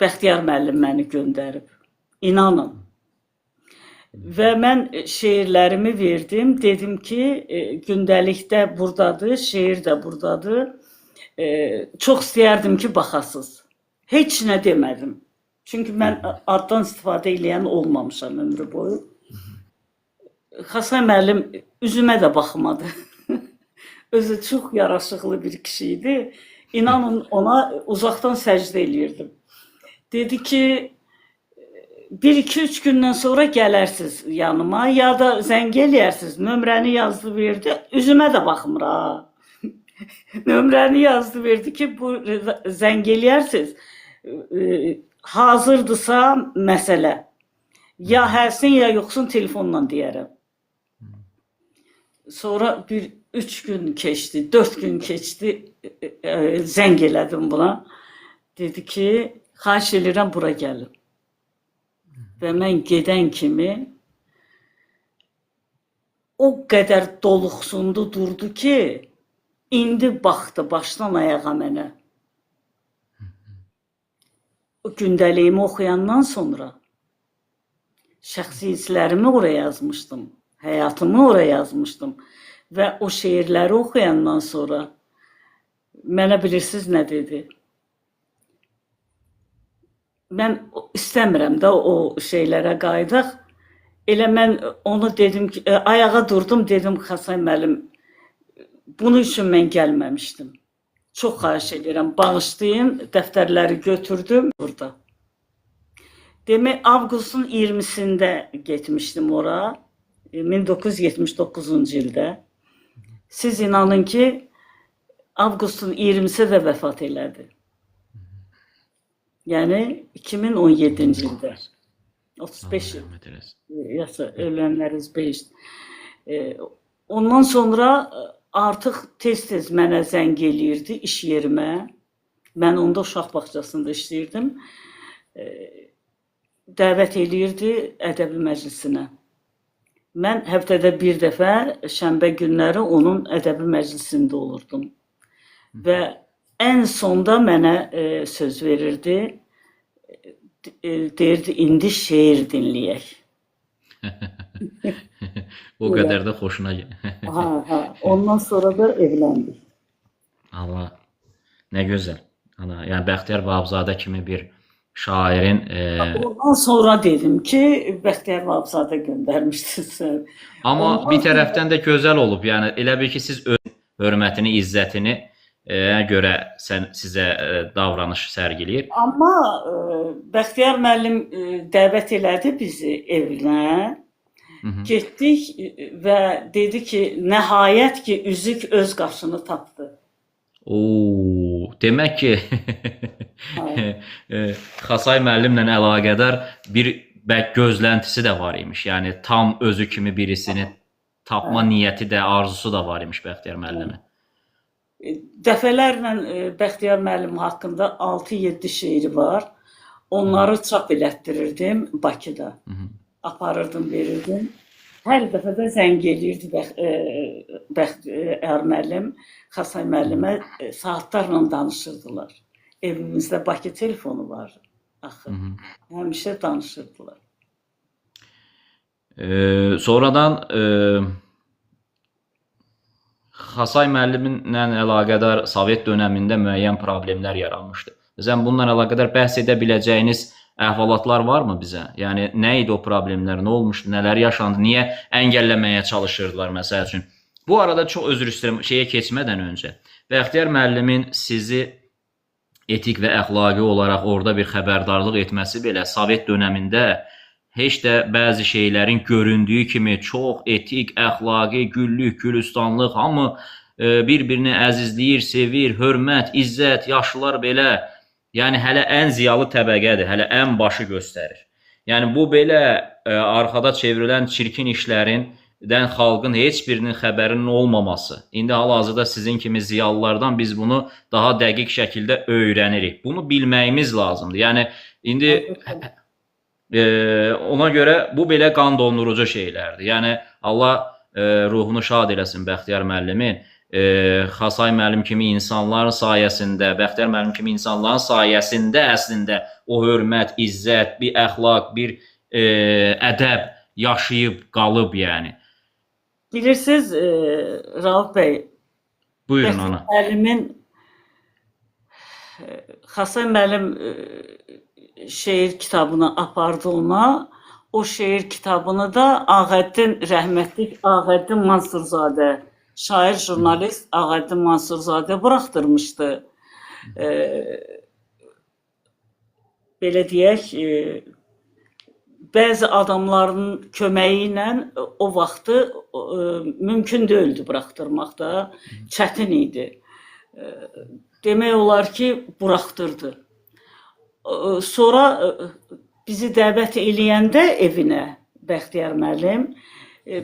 Speaker 2: Bəxtiyar müəllim məni göndərib. İnanın. Və mən şeirlərimi verdim. Dedim ki, gündəlikdə buradadır, şeir də buradadır. Çox istəyərdim ki, baxasız. Heç nə demədim. Çünki mən addan istifadə eləyən olmamışam ömrü boyu. Xasay müəllim üzümə də baxmadı. Özü çox yaraşıqlı bir kişi idi. İnanın, ona uzaqdan səcdə eləyirdim. Dedi ki, 1-2-3 gündən sonra gələrsiz yanıma, ya da zəng eləyərsiz. Nömrəni yazdı verdi. Üzümə də baxmır ha. Nömrəni yazdı verdi ki, bu zəng eləyərsiz. Hazırdısa məsələ. Ya həsin, ya yoxsun telefonla deyərəm. Sonra bir 3 gün keçdi, 4 gün keçdi, zəng elədim buna. Dedi ki, xahiş eləyirəm bura gəlin. Və mən gedən kimi o qədər doluxsundu durdu ki, indi baxdı başdan ayağa mənə. O gündəliyimi oxuyandan sonra şəxsi hisslərimi oraya yazmışdım, həyatımı oraya yazmışdım və o şeirləri oxuyandan sonra mənə bilirsiniz nə dedi? Mən istəmirəm də o şeylərə qayıdaq. Elə mən onu dedim ki, ayağa durdum, dedim Xasay müəllim, bunun üçün mən gəlməmişdim. Çox xahiş edirəm, bağışlayın, dəftərləri götürdüm burada. Demək, avqustun 20-sində getmişdim ora, 1979-cu ildə. Siz inanın ki, avqustun 20-si də vəfat elədi. Yəni 2017-ci ildə. 35 il. Yasa ölənləriniz 5. Ondan sonra artıq tez-tez mənə zəng eləyirdi iş yerimə. Mən onda uşaq bağçasında işləyirdim. Dəvət eləyirdi ədəbi məclisinə. Mən həftədə bir dəfə şənbə günləri onun ədəbi məclisində olurdum. Və ən sonda mənə söz verirdi, deyirdi, indi şeir dinləyək.
Speaker 1: O qədər də xoşuna gəlir.
Speaker 2: Ha, ha. Ondan sonra da evləndik.
Speaker 1: Allah, nə gözəl. Ana, yəni Bəxtiyar Vahabzadə kimi bir şairin...
Speaker 2: Ondan sonra dedim ki, Bəxtiyar Vahabzadə göndərmişdi sən.
Speaker 1: Amma ondan bir tərəfdən də gözəl olub. Yəni elə bil ki, siz öz hörmətini, izzətini görə sizə davranış sərgiləyir.
Speaker 2: Amma Bəxtiyar müəllim dəvət elədi bizi evinə. Getdik və dedi ki, nəhayət ki, üzük öz qaşını tapdı.
Speaker 1: Oo, demək ki, Xasay müəllimlə əlaqədar bir gözləntisi də var imiş. Yəni tam özü kimi birisini tapma niyyəti də, arzusu da var imiş Bəxtiyar müəllimin.
Speaker 2: Dəfələrlə Bəxtiyar müəllim haqqında 6-7 şeiri var. Onları çap elətdirirdim Bakıda. Aparırdım, verirdim. Hər dəfə də zəng eləyirdi Bəxtiyar müəllim, Xasay müəllimə saatlarla danışırdılar. Evimizdə Bakı telefonu var axı. Həmişə danışırdılar.
Speaker 1: Sonradan Xasay müəlliminlə əlaqədar Sovet dönəmində müəyyən problemlər yaranmışdı. Məsələn, bununla əlaqədar bəhs edə biləcəyiniz əhvalatlar varmı bizə? Yəni, nə idi o problemlər, nə olmuşdu, nələr yaşandı, niyə əngəlləməyə çalışırdılar məsəl üçün? Bu arada çox üzr istəyirəm, şeyə keçmədən öncə, Bəxtiyar müəllimin sizi etik və əxlaqi olaraq orada bir xəbərdarlıq etməsi belə Sovet dönəmində heç də bəzi şeylərin göründüyü kimi çox etik, əxlaqi, güllük, gülüstanlıq, hamı bir-birini əzizləyir, sevir, hörmət, izzət, yaşlılar belə, yəni hələ ən ziyalı təbəqədir, hələ ən başı göstərir. Yəni bu belə arxada çevrilən çirkin işlərin xalqın heç birinin xəbərinin olmaması. İndi hal-hazırda sizin kimi ziyalılardan biz bunu daha dəqiq şəkildə öyrənirik. Bunu bilməyimiz lazımdır. Yəni indi ona görə bu belə qan dondurucu şeylərdir. Yəni Allah ruhunu şad eləsin Bəxtiyar müəllimin. Xasay müəllim kimi insanların sayəsində, Bəxtiyar müəllim kimi insanların sayəsində əslində o hörmət, izzət, bir əxlaq, bir ədəb yaşayıb qalıb yəni.
Speaker 2: Bilirsiniz, Rauf bəy,
Speaker 1: buyurun ana.
Speaker 2: Müəllimin, Xasay müəllim şeir kitabını apardı ona. O şeir kitabını da Ağəddin, rəhmətlik Ağəddin Mansurzadə, şair, jurnalist Ağəddin Mansurzadə buraxdırmışdı. Belə deyək, bəzi adamların köməyi ilə o vaxtı mümkün deyildi buraxdırmaq da, çətin idi. Demək olar ki, buraxdırdı. Sonra bizi dəvət eləyəndə evinə Bəxtiyar müəllim,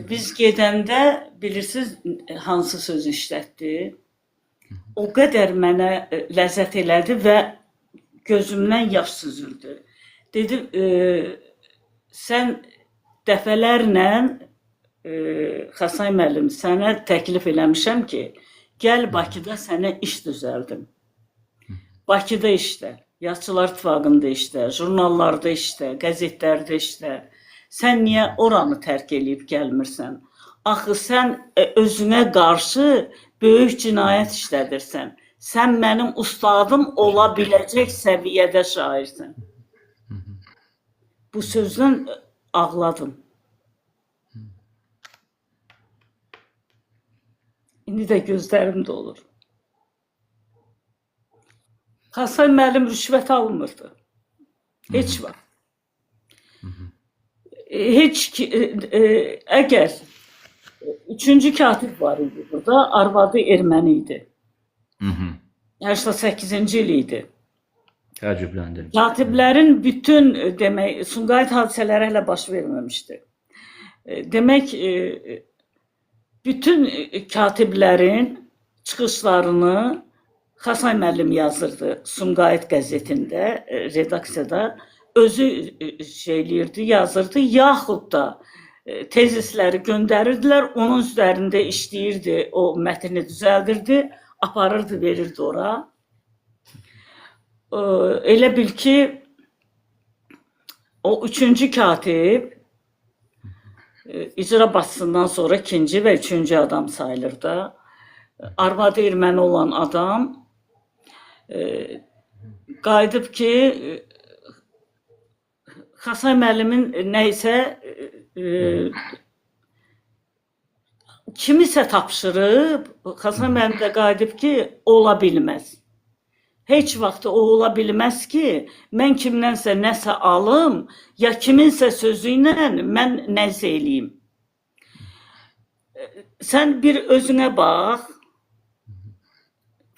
Speaker 2: biz gedəndə bilirsiniz hansı sözü işlətdi? O qədər mənə ləzzət elədi və gözümdən yaş süzüldü. Dedi, sən dəfələrlə Xasay müəllim, sənə təklif eləmişəm ki, gəl Bakıda sənə iş düzəldim. Bakıda işlə, Yazıçılar İttifaqında işlə, jurnallarda işlə, qəzetlərdə işlə. Sən niyə oranı tərk eləyib gəlmirsən? Axı sən özünə qarşı böyük cinayət işlədirsən. Sən mənim ustadım ola biləcək səviyyədə şairsən. Bu sözdən ağladım. İndi də gözlərim dolur. Xasay müəllim rüşvət almırdı. Heç vaxt. Heç əgər üçüncü katib var idi burada, arvadı erməni idi. 88-ci il idi.
Speaker 1: Təəccübləndirmiş.
Speaker 2: Katiblərin bütün, demək, Sumqayıt hadisələri hələ baş verməmişdi. Demək, bütün katiblərin çıxışlarını Xasay müəllim yazırdı Sumqayıt qəzetində, redaksiyada. Özü şey eləyirdi, yazırdı, yaxud da tezisləri göndərirdilər, onun üzərində işləyirdi, o mətni düzəldirdi, aparırdı, verirdi ora. Elə bil ki, o üçüncü katib icra başçısından sonra ikinci və üçüncü adam sayılır da. Arvadı erməni olan adam qayıdıb ki, Xasay müəllimin nə isə kimisə tapşırıb, Xasay müəllim də qayıdıb ki, ola bilməz. Heç vaxt o ola bilməz ki, mən kimdənsə nəsə alım, ya kiminsə sözü ilə mən nəsə eləyim. Sən bir özünə bax,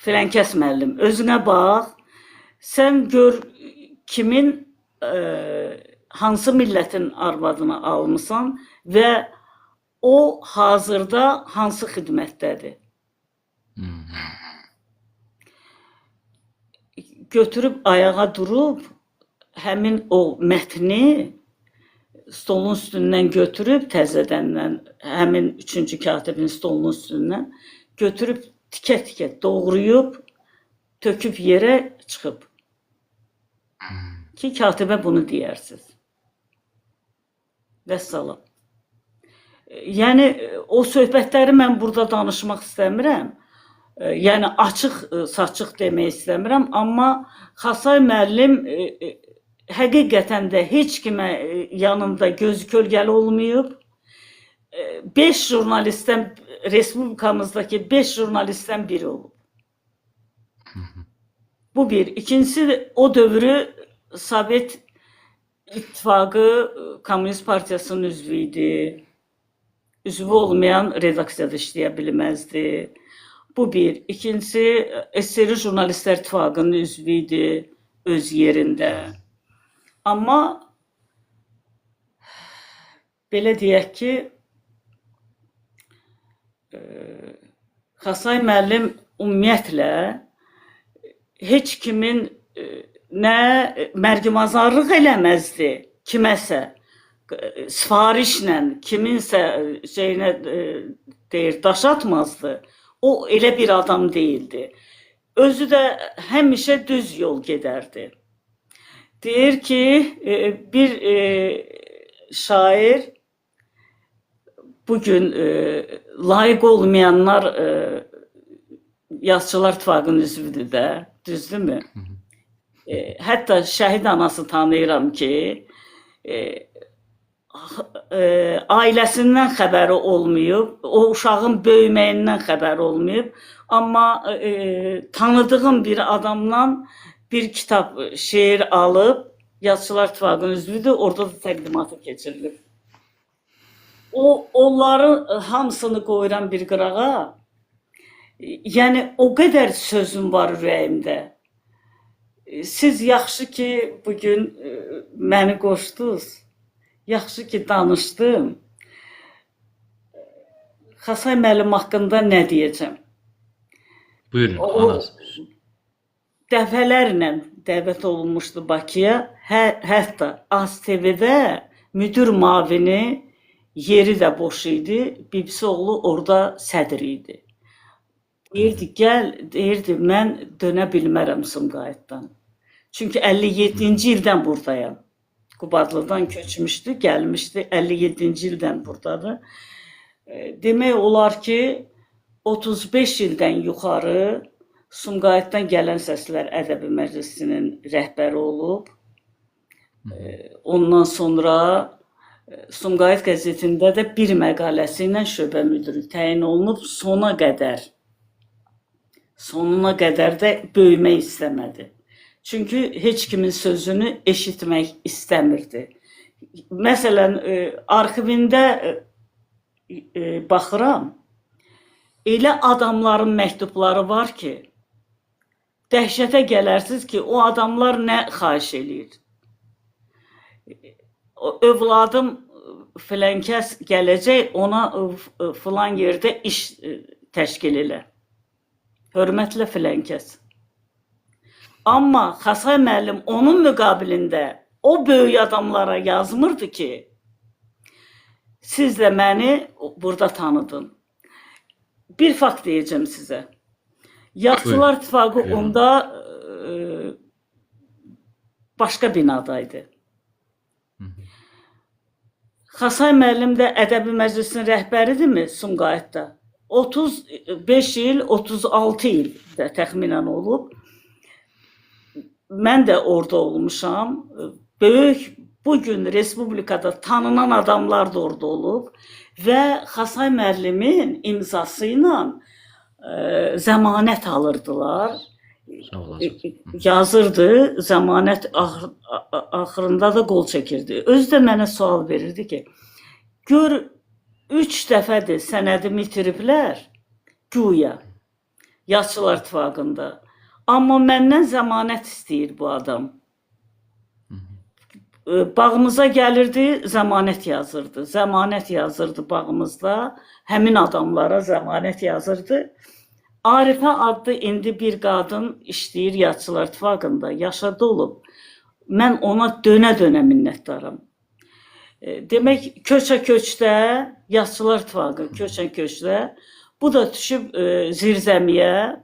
Speaker 2: filankəs müəllim, özünə bax, sən gör kimin, hansı millətin arvadını almısan və o hazırda hansı xidmətdədir. Götürüb ayağa durub həmin o mətni stolun üstündən götürüb təzədəndən, həmin üçüncü katibin stolunun üstündən götürüb tikə-tikə doğrayıb, töküb yerə çıxıb. Ki, katibə bunu deyərsiniz. Vəssalam. Yəni, o söhbətləri mən burada danışmaq istəmirəm. Yəni, açıq, saçıq demək istəmirəm. Amma Xasay müəllim həqiqətən də heç kimə yanında gözü kölgəli olmayıb. 5 jurnalistdən, Respublikamızdakı 5 jurnalistdən biri olub. Bu bir. İkincisi, o dövrü Sovet İttifaqı Komünist Partiyasının üzvü idi. Üzvü olmayan redaksiyada işləyə bilməzdi. Bu bir. İkincisi, SSR Jurnalistlər İttifaqının üzvü idi öz yerində. Amma belə deyək ki, Xasay müəllim ümumiyyətlə heç kimin nə mərgimazarlıq eləməzdi kiməsə, sifarişlə kiminsə şeyinə deyir, daş atmazdı. O elə bir adam deyildi. Özü də həmişə düz yol gedərdi. Deyir ki, bir şair bugün layiq olmayanlar Yazıçılar İttifaqının üzvüdür də, düzdürmü? Hətta şəhid anası tanıyıram ki, ailəsindən xəbəri olmayıb, o uşağın böyüməyindən xəbəri olmayıb, amma tanıdığım bir adamdan bir kitab, şeir alıb, Yazıçılar İttifaqının üzvüdür, orada da təqdimatı keçirilib. Onların hamısını qoyuram bir qırağa. Yəni, o qədər sözüm var ürəyimdə. Siz yaxşı ki, bugün məni qoşdunuz. Yaxşı ki, danışdım. Xasay müəllim haqqında nə deyəcəm?
Speaker 1: Buyurun,
Speaker 2: O dəfələrlə dəvət olunmuşdu Bakıya. Hətta AzTV-də müdür mavini yeri də boş idi. Bibisi oğlu orada sədr idi. Deyirdi, gəl, deyirdi, mən dönə bilmərəm Sumqayıtdan. Çünki 57-ci ildən buradayam. Qubadlıdan köçmüşdü, gəlmişdi, 57-ci ildən buradadır. Demək olar ki, 35 ildən yuxarı Sumqayıtdan gələn səslər Ədəbi Məclisinin rəhbəri olub. Ondan sonra Sumqayıt qəzetində də bir məqaləsi ilə şöbə müdürü təyin olunub sona qədər. Sonuna qədər də böyümək istəmədi. Çünki heç kimin sözünü eşitmək istəmirdi. Məsələn, arxivində baxıram, elə adamların məktubları var ki, dəhşətə gələrsiniz ki, o adamlar nə xahiş eləyir? Övladım filankəs gələcək, ona filan yerdə iş təşkil elə. Hörmətlə filankəs. Amma Xasay müəllim onun müqabilində o böyük adamlara yazmırdı ki, siz də məni burada tanıdın. Bir fakt deyəcəm sizə. Yazıçılar İttifaqı onda başqa binadaydı. Xasay müəllim də Ədəbi Məclisin rəhbəridirmi Sumqayıtda? 35 il, 36 il də təxminən olub. Mən də orada olmuşam. Böyük, bugün Respublikada tanınan adamlar da orada olub və Xasay müəllimin imzası ilə zəmanət alırdılar. Yazırdı, zəmanət axırında da qol çəkirdi. Özü də mənə sual verirdi ki, gör 3 dəfədir sənədimi itiriblər, güya, Yazıçılar İttifaqında. Amma məndən zəmanət istəyir bu adam. Bağımıza gəlirdi, zəmanət yazırdı. Zəmanət yazırdı bağımızda, həmin adamlara zəmanət yazırdı. Arifə adlı indi bir qadın işləyir Yazıçılar İttifaqında, yaşa dolub. Mən ona dönə-dönə minnətdaram. Demək, köçə-köçdə, Yazıçılar İttifaqı köçə-köçdə, bu da düşüb zirzəmiyə,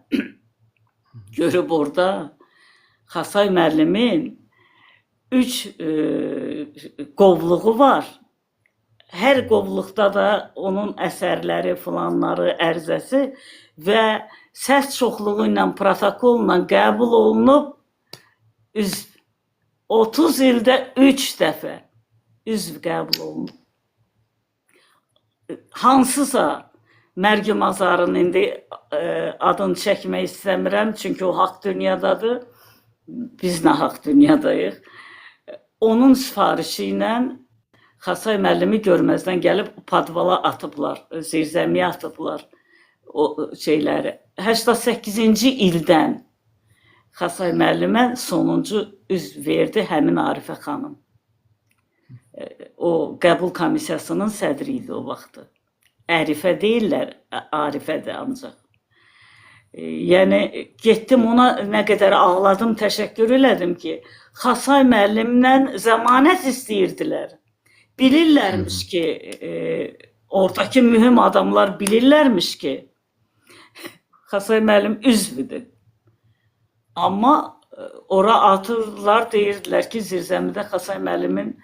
Speaker 2: görüb orada Xasay müəllimin 3 qovluğu var. Hər qovluqda da onun əsərləri, filanları, ərizəsi və səs çoxluğu ilə, protokolla qəbul olunub üzv. 30 ildə 3 dəfə üzv qəbul olunub. Hansısa mərgimazarın indi adını çəkmək istəmirəm, çünki o haqq dünyadadır. Biz nahaq dünyadayıq. Onun sifarişi ilə Xasay müəllimi görməzdən gəlib podvala atıblar, zirzəmiyə atıblar o şeyləri. 88-ci ildən Xasay müəllimə sonuncu üz verdi həmin Arifə xanım. O qəbul komissiyasının sədri idi o vaxtı. Ərifə deyirlər, Arifədir ancaq. Yəni getdim ona nə qədər ağladım, təşəkkür elədim ki, Xasay müəllimlə zəmanət istəyirdilər. Bilirlərmiş ki, oradakı mühüm adamlar bilirlərmiş ki, Xasay müəllim üzvdür. Amma ora atırlar, deyirdilər ki, zirzəmidə Xasay müəllimin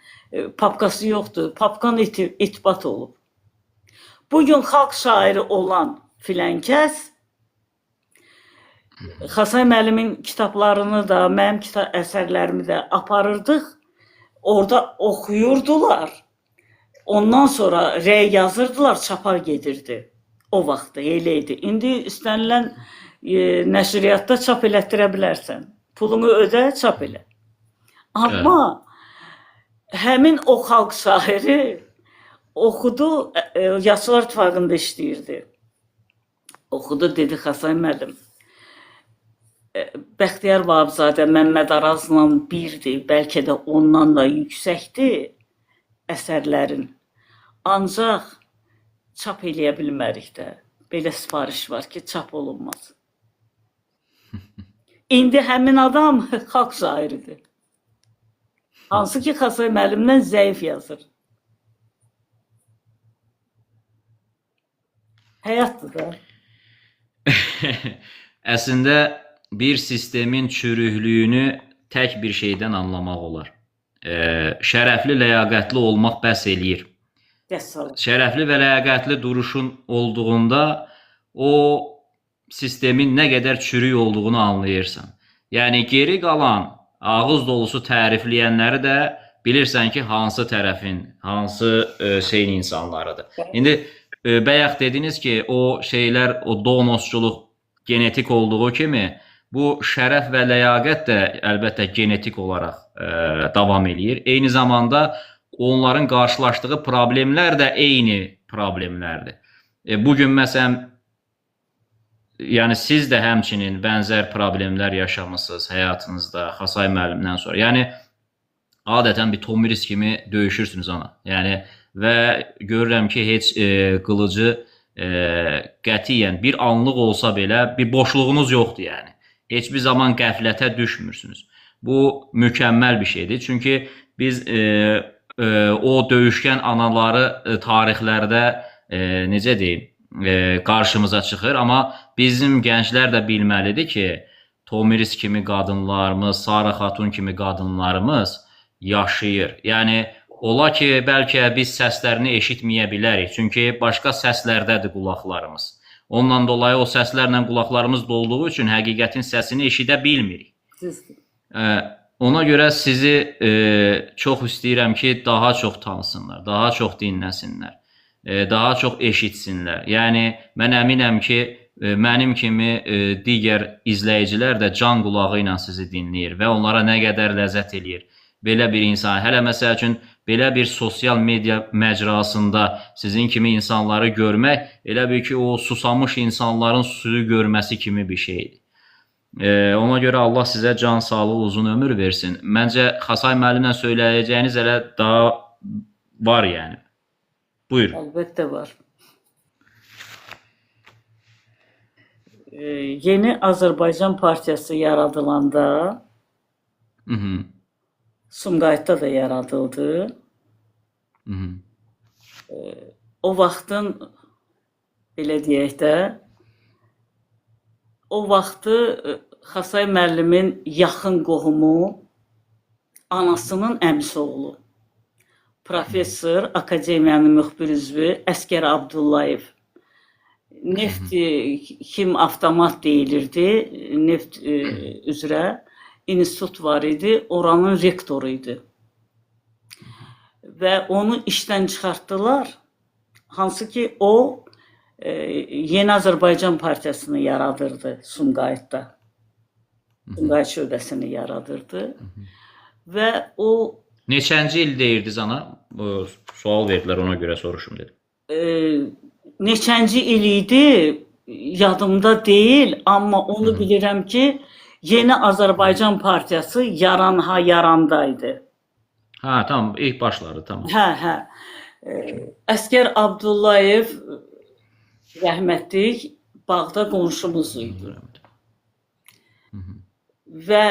Speaker 2: papkası yoxdur. Papkan itbat olub. Bugün xalq şairi olan filan kəs Xasay müəllimin kitablarını da, mənim əsərlərimi də aparırdıq. Orada oxuyurdular. Ondan sonra rəy yazırdılar, çapa gedirdi. O vaxtda elə idi. İndi istənilən nəşriyyatda çap elətdirə bilərsən. Pulunu ödə, çap elə. Amma həmin o xalq şairi oxudu, Yazıçılar İttifaqında işləyirdi. Oxudu, dedi Xasay müəllim, Bəxtiyar Vahabzadə Məmməd Arazla birdir, bəlkə də ondan da yüksəkdir əsərlərin. Ancaq çap eləyə bilmərik də. Belə sifariş var ki, çap olunmaz. İndi həmin adam xalq şairidir. Hansı ki, Xasay müəllimdən zəif yazır. Həyatdır da.
Speaker 1: Əslində bir sistemin çürüklüyünü tək bir şeydən anlamaq olar. Şərəfli, ləyaqətli olmaq bəs eləyir. Şərəfli və ləyaqətli duruşun olduğunda o sistemin nə qədər çürük olduğunu anlayırsan. Yəni geri qalan ağız dolusu tərifləyənləri də bilirsən ki, hansı tərəfin, hansı şeyin insanlarıdır. İndi bayaq dediniz ki, o şeylər, o donosçuluq genetik olduğu kimi bu şərəf və ləyaqət də əlbəttə genetik olaraq davam eləyir. Eyni zamanda onların qarşılaşdığı problemlər də eyni problemlərdir. Bugün məsələn, yəni siz də həmçinin bənzər problemlər yaşamısınız həyatınızda Xasay müəllimdən sonra. Yəni adətən bir Tomiris kimi döyüşürsünüz ana. Yəni və görürəm ki, heç qılıcı qətiyyən bir anlıq olsa belə bir boşluğunuz yoxdur yəni. Heç bir zaman qəflətə düşmürsünüz. Bu mükəmməl bir şeydir. Çünki biz o döyüşkən anaları tarixlərdə necə deyim, qarşımıza çıxır. Amma bizim gənclər də bilməlidir ki, Tomiris kimi qadınlarımız, Sara Xatun kimi qadınlarımız yaşayır. Yəni ola ki, bəlkə biz səslərini eşitməyə bilərik. Çünki başqa səslərdədir qulaqlarımız. Ondan dolayı o səslərlə qulaqlarımız dolduğu üçün həqiqətin səsini eşidə bilmirik. Ona görə sizi çox istəyirəm ki, daha çox tanısınlar, daha çox dinləsinlər, daha çox eşitsinlər. Yəni mən əminəm ki, mənim kimi digər izləyicilər də can qulağı ilə sizi dinləyir və onlara nə qədər ləzzət eləyir. Belə bir insan, hələ məsəl üçün belə bir sosial media məcrasında sizin kimi insanları görmək elə bil ki, o susamış insanların suyu görməsi kimi bir şeydir. Ona görə Allah sizə can sağlığı, uzun ömür versin. Məncə Xasay müəllimlə söyləyəcəyiniz hələ daha var yəni. Buyurun.
Speaker 2: Əlbəttə var. Yeni Azərbaycan Partiyası yaradılanda Sumqayıtda da yaradıldı. O vaxtın, belə deyək də, o vaxtı Xasay müəllimin yaxın qohumu, anasının əmisi oğlu, professor, akademiyanın müxbir üzvü Əsgər Abdullayev. Neft kim avtomat deyilirdi, neft üzrə institut var idi, oranın rektoru idi. Və onu işdən çıxartdılar. Hansı ki, o Yeni Azərbaycan Partiyasını yaradırdı Sumqayıtda. Sumqayıt şöbəsini yaradırdı. Və o
Speaker 1: Neçənci il deyirdiniz ana? Bu sual verdilər, ona görə soruşum dedim.
Speaker 2: Neçənci il idi, yadımda deyil, amma onu bilirəm ki, Yeni Azərbaycan Partiyası yarandaydı.
Speaker 1: Ha, tamam, ilk başları, tamam.
Speaker 2: Hə, hə. Əskər Abdullayev rəhmətlik bağda qonşumuz idi. Və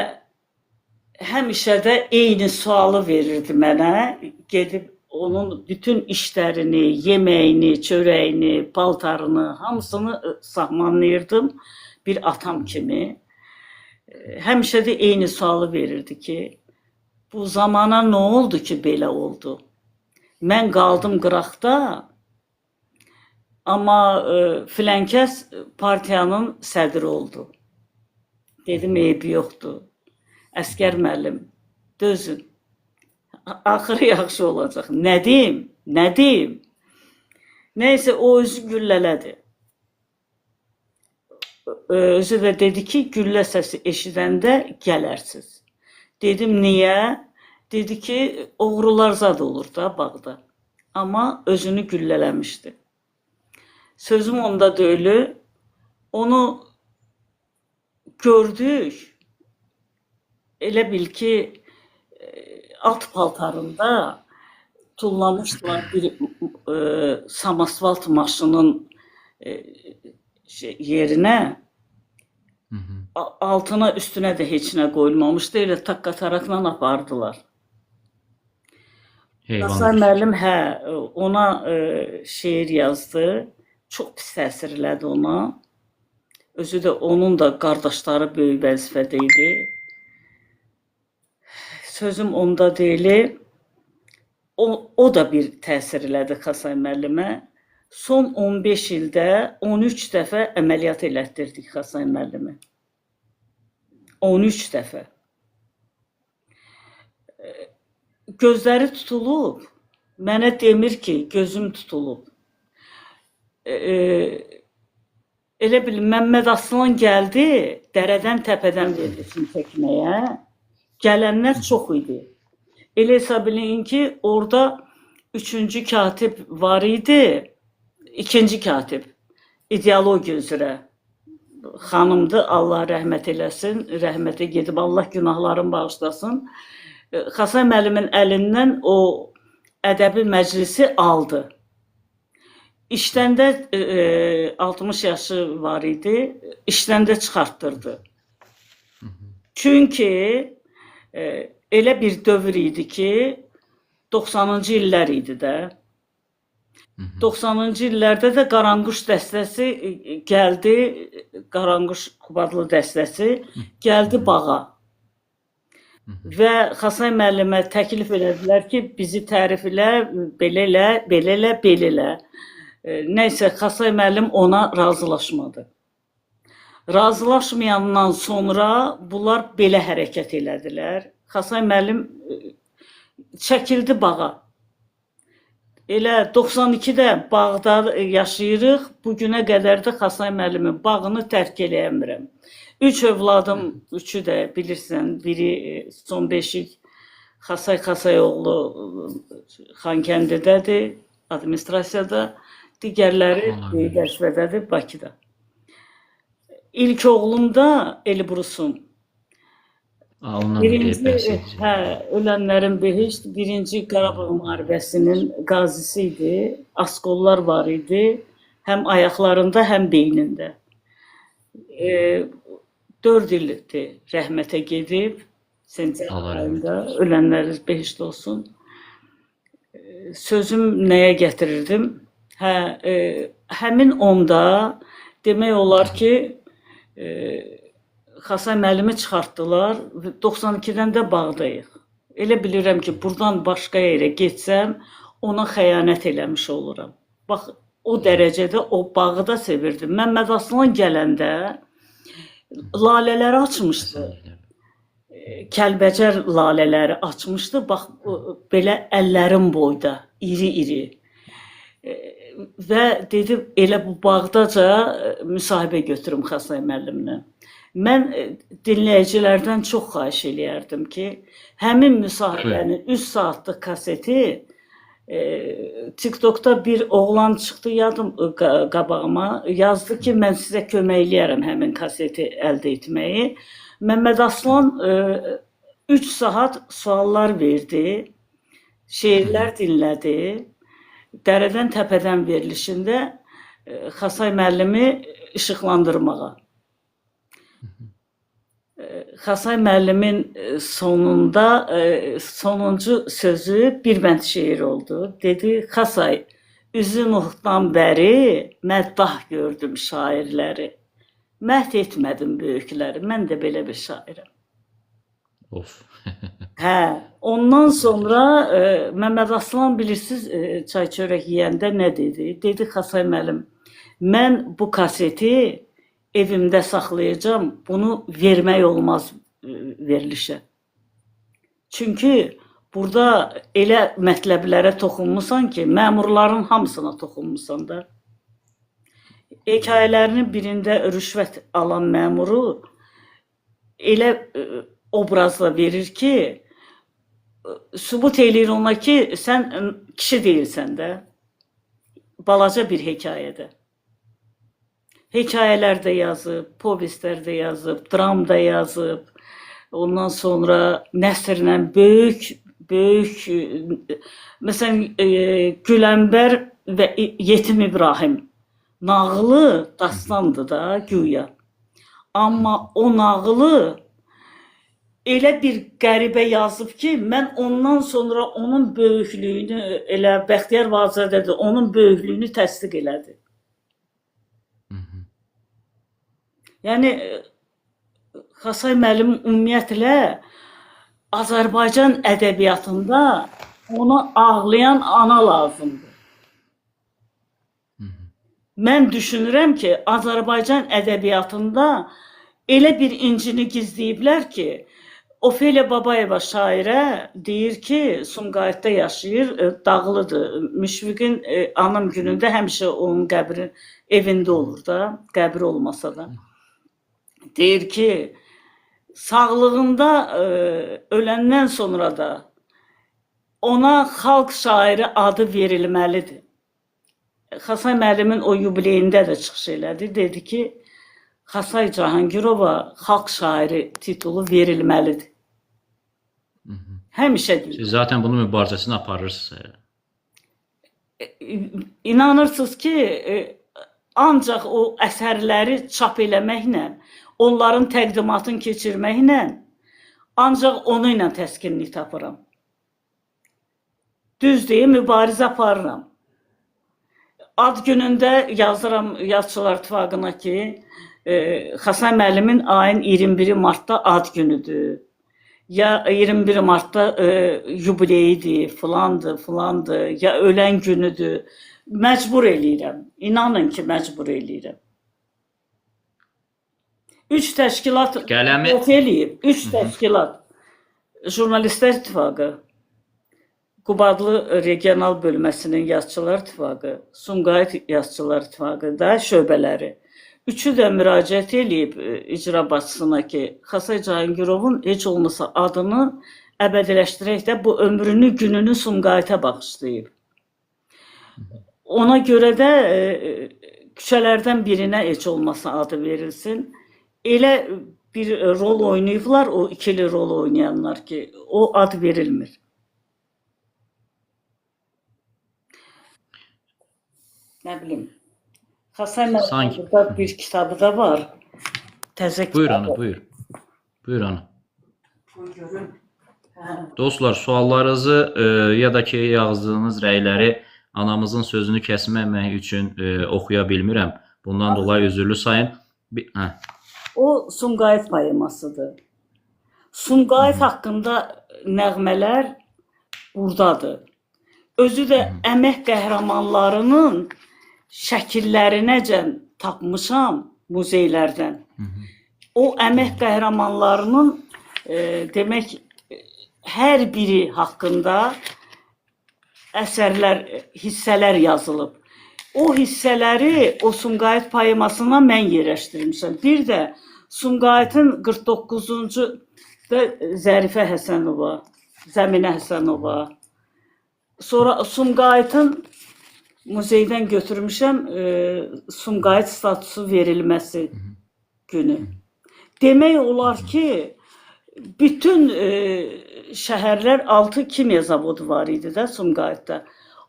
Speaker 2: həmişə də eyni sualı verirdi mənə. Gedib onun bütün işlərini, yeməyini, çörəyini, paltarını, hamısını sahmanlayırdım bir atam kimi. Həmişə də eyni sualı verirdi ki, bu zamana nə oldu ki, belə oldu? Mən qaldım qıraqda, amma filankəs partiyanın sədri oldu. Dedim, eybi yoxdur. Əskər müəllim, dözün. Axırı yaxşı olacaq. Nə deyim? Nə deyim? Nəysə, o özü güllələdi. Özü də dedi ki, güllə səsi eşidəndə gələrsiz. Dedim, niyə? Dedi ki, oğrular zad olur da bağda. Amma özünü güllələmişdi. Sözüm onda deyil. Onu gördük. Elə bil ki, alt paltarında tullamışdılar bir samasvalt maşının yerinə. Altına, üstünə də heç nə qoyulmamışdı. Elə takka-tarakla apardılar. Xasay müəllim, hə, ona şeir yazdı. Çox pis təsir elədi ona. Özü də onun da qardaşları böyük vəzifədə idi. Sözüm onda deyil. O da bir təsir elədi Xasay müəllimə. Son 15 ildə 13 dəfə əməliyyat elətdirdik Xasay müəllimi. 13 dəfə. Gözləri tutulub. Mənə demir ki, gözüm tutulub. Elə bil, Məmməd Aslan gəldi, dərədən təpədən verilsin çəkməyə. Gələnlər çox idi. Elə hesab eləyin ki, orada üçüncü katib var idi, ikinci katib, ideologiya üzrə xanımdır, Allah rəhmət eləsin, rəhmətə gedib, Allah günahlarını bağışlasın. Xasay müəllimin əlindən o ədəbi məclisi aldı. İşdən də 60 yaşı var idi, işdən də çıxartdırdı. Çünki elə bir dövr idi ki, 90-cı illər idi də. 90-cı illərdə də Qaranquş dəstəsi gəldi, Qaranquş Qubadlı dəstəsi gəldi bağa. Və Xasay müəllimə təklif elədilər ki, bizi tərif elə, belə elə, belə elə, belə elə. Nəysə, Xasay müəllim ona razılaşmadı. Razılaşmayandan sonra bunlar belə hərəkət elədilər. Xasay müəllim çəkildi bağa. Elə 92-də bağda yaşayırıq. Bu günə qədər də Xasay müəllimin bağını tərk eləyəmirəm. 3 övladım, üçü də bilirsən, biri son beşik Xasay Xasayoğlu Xankəndidədir, administrasiyada, digərləri böyük vəzifədədir Bakıda. İlk oğlum da Elbrusum. Birinci, hə, ölənlərin behişt, birinci Qarabağ müharibəsinin qazisi idi. Asqollar var idi, həm ayaqlarında, həm beynində. 4 ildir rəhmətə gedib, sentyabr ayında, ölənləriniz behişt olsun. Sözüm nəyə gətirirdim? Hə, həmin onda demək olar ki, Xasay müəllimi çıxartdılar. 92-dən də bağdayıq. Elə bilirəm ki, buradan başqa yerə getsəm, ona xəyanət eləmiş oluram. Bax, o dərəcədə o bağı da sevirdim. Məmməd Aslan gələndə lalələri açmışdı. Kəlbəcər lalələri açmışdı. Bax, belə əllərim boyda, iri-iri. Və dedi, elə bu bağdaca müsahibə götürüm Xasay müəllimlə. Mən dinləyicilərdən çox xahiş eləyərdim ki, həmin müsahibənin 3 saatlıq kaseti TikTokda bir oğlan çıxdı yadım qabağıma, yazdı ki, mən sizə kömək eləyərəm həmin kaseti əldə etməyi. Məmməd Aslan 3 saat suallar verdi, şeirlər dinlədi. Dərədən Təpədən verilişində Xasay müəllimi işıqlandırmağa. Xasay müəllimin sonunda sonuncu sözü bir bənd şeir oldu. Dedi, Xasay, üzü Nuhdan bəri məddah gördüm şairləri. Məhd etmədim böyükləri. Mən də belə bir şairəm.
Speaker 1: Of.
Speaker 2: Hə, ondan sonra Məmməd Aslan bilirsiniz, çay çörək yeyəndə nə dedi? Dedi, Xasay müəllim, mən bu kaseti evimdə saxlayacağam, bunu vermək olmaz verilişə. Çünki burada elə mətləblərə toxunmusan ki, məmurların hamısına toxunmusan da. Hekayələrinin birində rüşvət alan məmuru elə obrazla verir ki, sübut eləyir ona ki, sən kişi deyilsən də. Balaca bir hekayədə. Hekayələr də yazıb, povestlər də yazıb, dram da yazıb. Ondan sonra nəsrlə böyük, böyük, məsələn, Güləmbər və Yetim İbrahim nağılı dastandır da, güya. Amma o nağılı elə bir qəribə yazıb ki, mən ondan sonra onun böyüklüyünü, elə Bəxtiyar Vahabzadədir, onun böyüklüyünü təsdiq elədi. Yəni, Xasay müəllim ümumiyyətlə Azərbaycan ədəbiyyatında ona ağlayan ana lazımdır. Mən düşünürəm ki, Azərbaycan ədəbiyyatında elə bir incini gizləyiblər ki, Ofeliya Babayeva şairə deyir ki, Sumqayıtda yaşayır, dağlıdır. Müşfiqin anım günündə həmişə onun qəbri evində olur da, qəbri olmasa da. Deyir ki, sağlığında öləndən sonra da ona xalq şairi adı verilməlidir. Xasay müəllimin o yubileyində də çıxış elədi. Dedi ki, Xasay Cahangirova xalq şairi titulu verilməlidir. Həmişə deyir.
Speaker 1: Siz zaten bunun mübarizəsini aparırsınız.
Speaker 2: İnanırsınız ki, ancaq o əsərləri çap eləməklə, onların təqdimatını keçirməklə, ancaq onu ilə təskinlik tapıram. Düz deyim, mübarizə aparıram. Ad günündə yazıram Yazıçılar İttifaqına ki, Xasay müəllimin ayın 21 martda ad günüdür. Ya 21 martda yubileyidir, filandır, filandır, ya ölən günüdür. Məcbur eləyirəm. İnanın ki, məcbur eləyirəm. 3 təşkilat
Speaker 1: Qələmi
Speaker 2: eləyib. 3 təşkilat. Jurnalistlər İttifaqı, Qubadlı Regional Bölməsinin Yazıçılar İttifaqı, Sumqayıt Yazıçılar İttifaqı da şöbələri. Üçü də müraciət eləyib icra başçısına ki, Xasay Cahangirovun heç olmasa adını əbədiləşdirək də bu ömrünü, gününü Sumqayıta bağışlayıb. Ona görə də küçələrdən birinə heç olmasa adı verilsin. Elə bir rol oynayıblar, o ikili rol oynayanlar ki, o ad verilmir. Nə bilim. Xasay müəllimin burada bir kitabı da var. Təzə kitabı.
Speaker 1: Buyur ana, buyur. Buyur ana.
Speaker 2: Buyurun. Hə.
Speaker 1: Dostlar, suallarınızı ya da ki yazdığınız rəyləri anamızın sözünü kəsməmək üçün oxuya bilmirəm. Bundan dolayı üzürlü sayın. Hə.
Speaker 2: O Sumqayıt poemasıdır. Sumqayıt haqqında nəğmələr buradadır. Özü də əmək qəhrəmanlarının şəkillərinəcən tapmışam muzeylərdən. O əmək qəhrəmanlarının demək hər biri haqqında əsərlər, hissələr yazılıb. O hissələri o Sumqayıt poemasına mən yerləşdirmişəm. Bir də Sumqayıtın 49-cu da Zərifə Həsənova, Zəminə Həsənova. Sonra Sumqayıtın muzeydən götürmüşəm, Sumqayıt statusu verilməsi günü. Demək olar ki, bütün şəhərlər 6 kimya zavodu var idi də Sumqayıtda.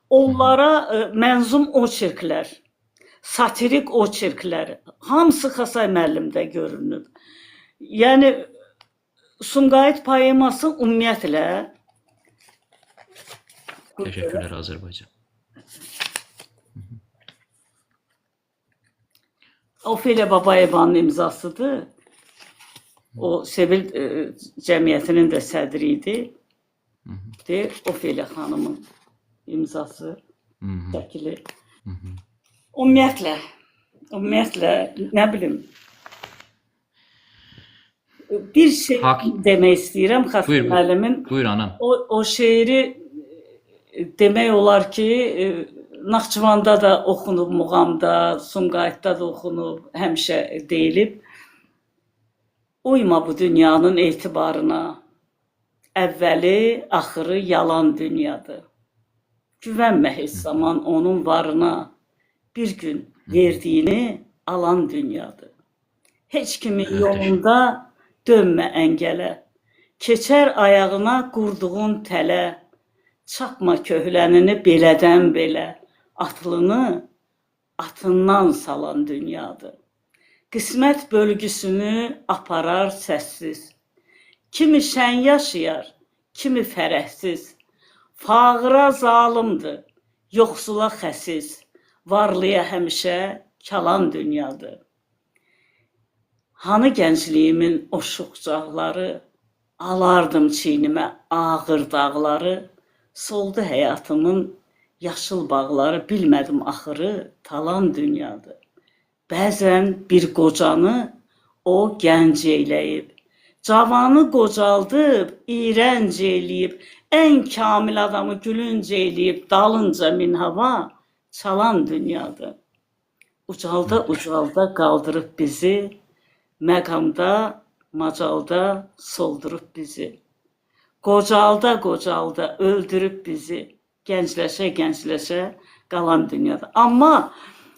Speaker 2: Onlara mənzum oçerklər, satirik oçerklər, hamısı Xasay müəllimdə görünüb. Yəni Sumqayıt poeması ümumiyyətlə.
Speaker 1: Təşəkkürlər Azərbaycan.
Speaker 2: Ofeliya Babayevanın imzasıdır. O Sevil cəmiyyətinin də sədri idi. Ofeliya xanımın imzası, şəkili. Ümumiyyətlə, nə bilim, bir şey demək istəyirəm Xasay müəllimin.
Speaker 1: Buyur anam.
Speaker 2: O şeiri demək olar ki, Naxçıvanda da oxunub, Muğamda, Sumqayıtda da oxunub, həmişə deyilib. Uyma bu dünyanın etibarına. Əvvəli, axırı yalan dünyadır. Güvənmə heç zaman onun varına. Bir gün verdiyini alan dünyadır. Heç kimin yolunda dönmə əngələ. Keçər ayağına qurduğun tələ. Çapma köhlənini belədən belə. Atlını atından salan dünyadır. Qismət bölgüsünü aparar səssiz. Kimi şən yaşayar, kimi fərəhsiz. Fağıra zalımdır, yoxsula xəsiz. Varlıya həmişə kalan dünyadır. Hanı gəncliyimin o şuxcaqları, alardım çiynimə ağır dağları, soldu həyatımın yaşıl bağları, bilmədim axırı talan dünyadır. Bəzən bir qocanı o gənc eyləyib, cavanı qocaldıb, iyrənc eləyib, ən kamil adamı gülünc eləyib, dalınca min hava çalan dünyadır. Ucalda ucalda qaldırıb bizi, məqamda, macalda soldurub bizi. Qocalda qocalda öldürüb bizi, gəncləşə gəncləşə qalan dünyada. Amma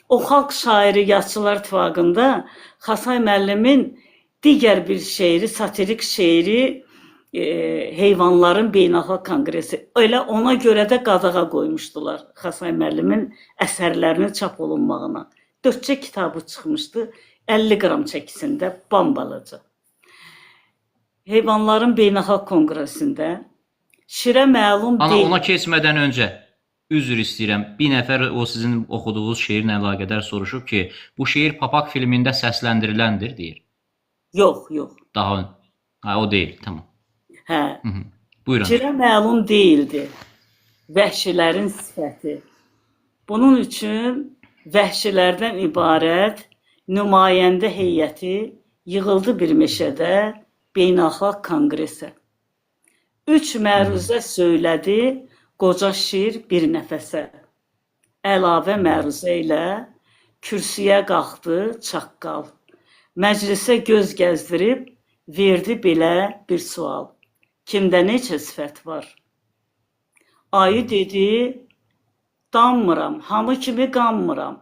Speaker 2: o Xalq Şairi Yazıçılar İttifaqında Xasay müəllimin digər bir şeiri, satirik şeiri Heyvanların Beynəlxalq Konqresi. Elə ona görə də qadağa qoymuşdular Xasay müəllimin əsərlərinin çap olunmağına. 4 kitabı çıxmışdı, 50 qram çəkisində, bambalaca. Heyvanların Beynəlxalq Konqresində şirə məlum
Speaker 1: Ana,
Speaker 2: deyil.
Speaker 1: Ona keçmədən öncə üzr istəyirəm. Bir nəfər o sizin oxuduğunuz şeirlə əlaqədar soruşub ki, bu şeir Papaq filmində səsləndiriləndir, deyir.
Speaker 2: Yox, yox.
Speaker 1: Daha ha, o deyil, tamam.
Speaker 2: Hə.
Speaker 1: Buyurun.
Speaker 2: Şirə məlum deyildi vəhşilərin sifəti. Bunun üçün vəhşilərdən ibarət nümayəndə heyəti yığıldı bir meşədə beynəlxalq konqresə. 3 məruzə söylədi qoca şir bir nəfəsə. Əlavə məruzə ilə kürsüyə qalxdı çaqqal. Məclisə göz gəzdirib verdi belə bir sual. Kimdə neçə sifət var? Ayı dedi, danmıram, hamı kimi qanmıram.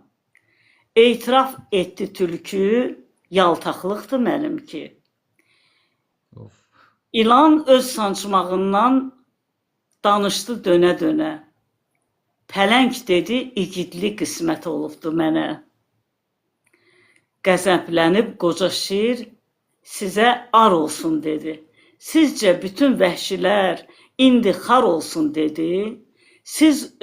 Speaker 2: Etiraf etdi tülkü, yaltaqlıqdır mənimki.
Speaker 1: Of.
Speaker 2: İlan öz sancmağından danışdı dönə-dönə. Pələng dedi, igidli qismət olubdu mənə. Qəzəblənib qoca şir, sizə ar olsun dedi. Sizcə bütün vəhşilər indi xar olsun dedi. Siz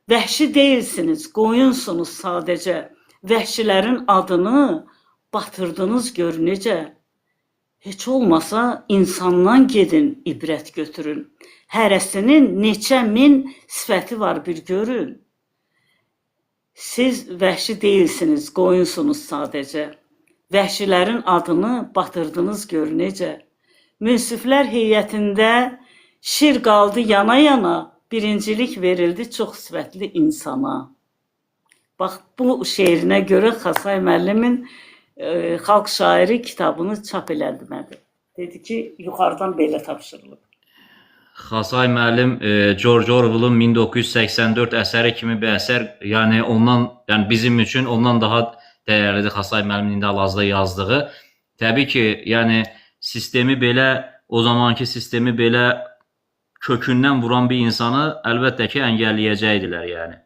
Speaker 2: vəhşi deyilsiniz, qoyunsunuz sadəcə. Vəhşilərin adını batırdınız gör necə. Heç olmasa insandan gedin, ibrət götürün. Hərəsinin neçə min sifəti var bir görün. Siz vəhşi deyilsiniz, qoyunsunuz sadəcə. Vəhşilərin adını batırdınız gör necə. Münsiflər heyətində şir qaldı yana-yana, birincilik verildi çox sifətli insana. Bax, bu şeirinə görə Xasay müəllimin Xalq şairi kitabını çap elətmədi. Dedi ki, yuxarıdan belə tapşırılıb.
Speaker 1: Xasay müəllim George Orwell'ın 1984 əsəri kimi bir əsər, yəni ondan, yəni bizim üçün ondan daha dəyərlidir Xasay müəllimin indi hal-hazırda yazdığı. Təbii ki, yəni sistemi belə, o zamanki sistemi belə kökündən vuran bir insanı əlbəttə ki, əngəlləyəcəkdilər yəni.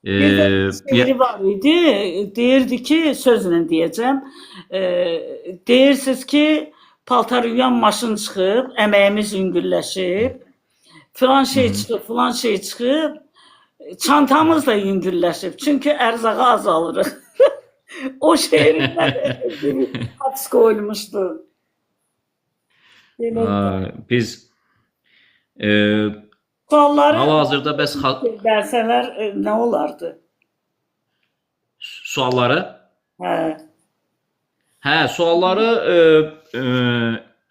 Speaker 2: Bir də şeiri var idi, deyirdi ki, sözlə deyəcəm, deyirsiniz ki, paltar yuyan maşın çıxıb, əməyimiz yüngülləşib, filan şey çıxıb, filan şey çıxıb, çantamız da yüngülləşib, çünki ərzağı az alırıq. O şeirindən həbs qoyulmuşdu. Belə.
Speaker 1: Biz
Speaker 2: sualları
Speaker 1: hal-hazırda bəs
Speaker 2: versələr nə olardı?
Speaker 1: Sualları?
Speaker 2: Hə.
Speaker 1: Hə, sualları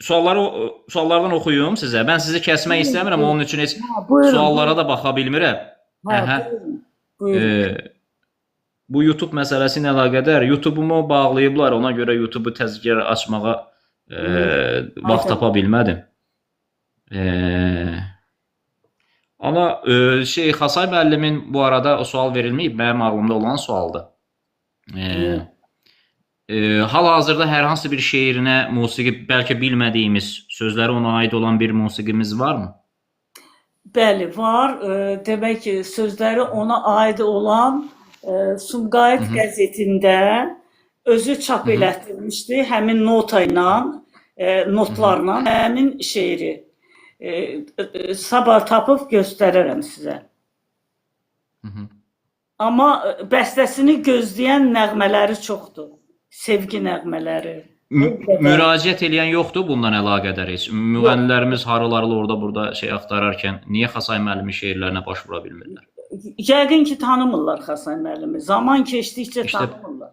Speaker 1: suallardan oxuyum sizə. Mən sizi kəsmək istəmirəm, onun üçün heç
Speaker 2: buyurun,
Speaker 1: suallara da baxa bilmirəm.
Speaker 2: Hə, buyurun.
Speaker 1: Bu YouTube məsələsi ilə əlaqədar YouTube-umu bağlayıblar, ona görə YouTube-u təzə açmağa vaxt tapa bilmədim. Amma Xasay müəllimin bu arada o sual verilməyib, mənim ağlımda olan sualdır. Hal-hazırda hər hansı bir şeirinə musiqi, bəlkə bilmədiyimiz sözləri ona aid olan bir musiqimiz varmı?
Speaker 2: Bəli, var. Demək ki, sözləri ona aid olan Sumqayıt qəzetində özü çap elətdirmişdi həmin nota ilə, notlarla həmin şeiri. Sabah tapıb göstərərəm sizə. Amma bəstəsini gözləyən nəğmələri çoxdur. Sevgi nəğmələri.
Speaker 1: Müraciət eləyən yoxdur bundan əlaqədar heç. Müğənnilərimiz haralarla orada burada şey axtararkən niyə Xasay müəllimin şeirlərinə baş vura bilmirlər?
Speaker 2: Yəqin ki, tanımırlar Xasay müəllimi. Zaman keçdikcə tanımırlar.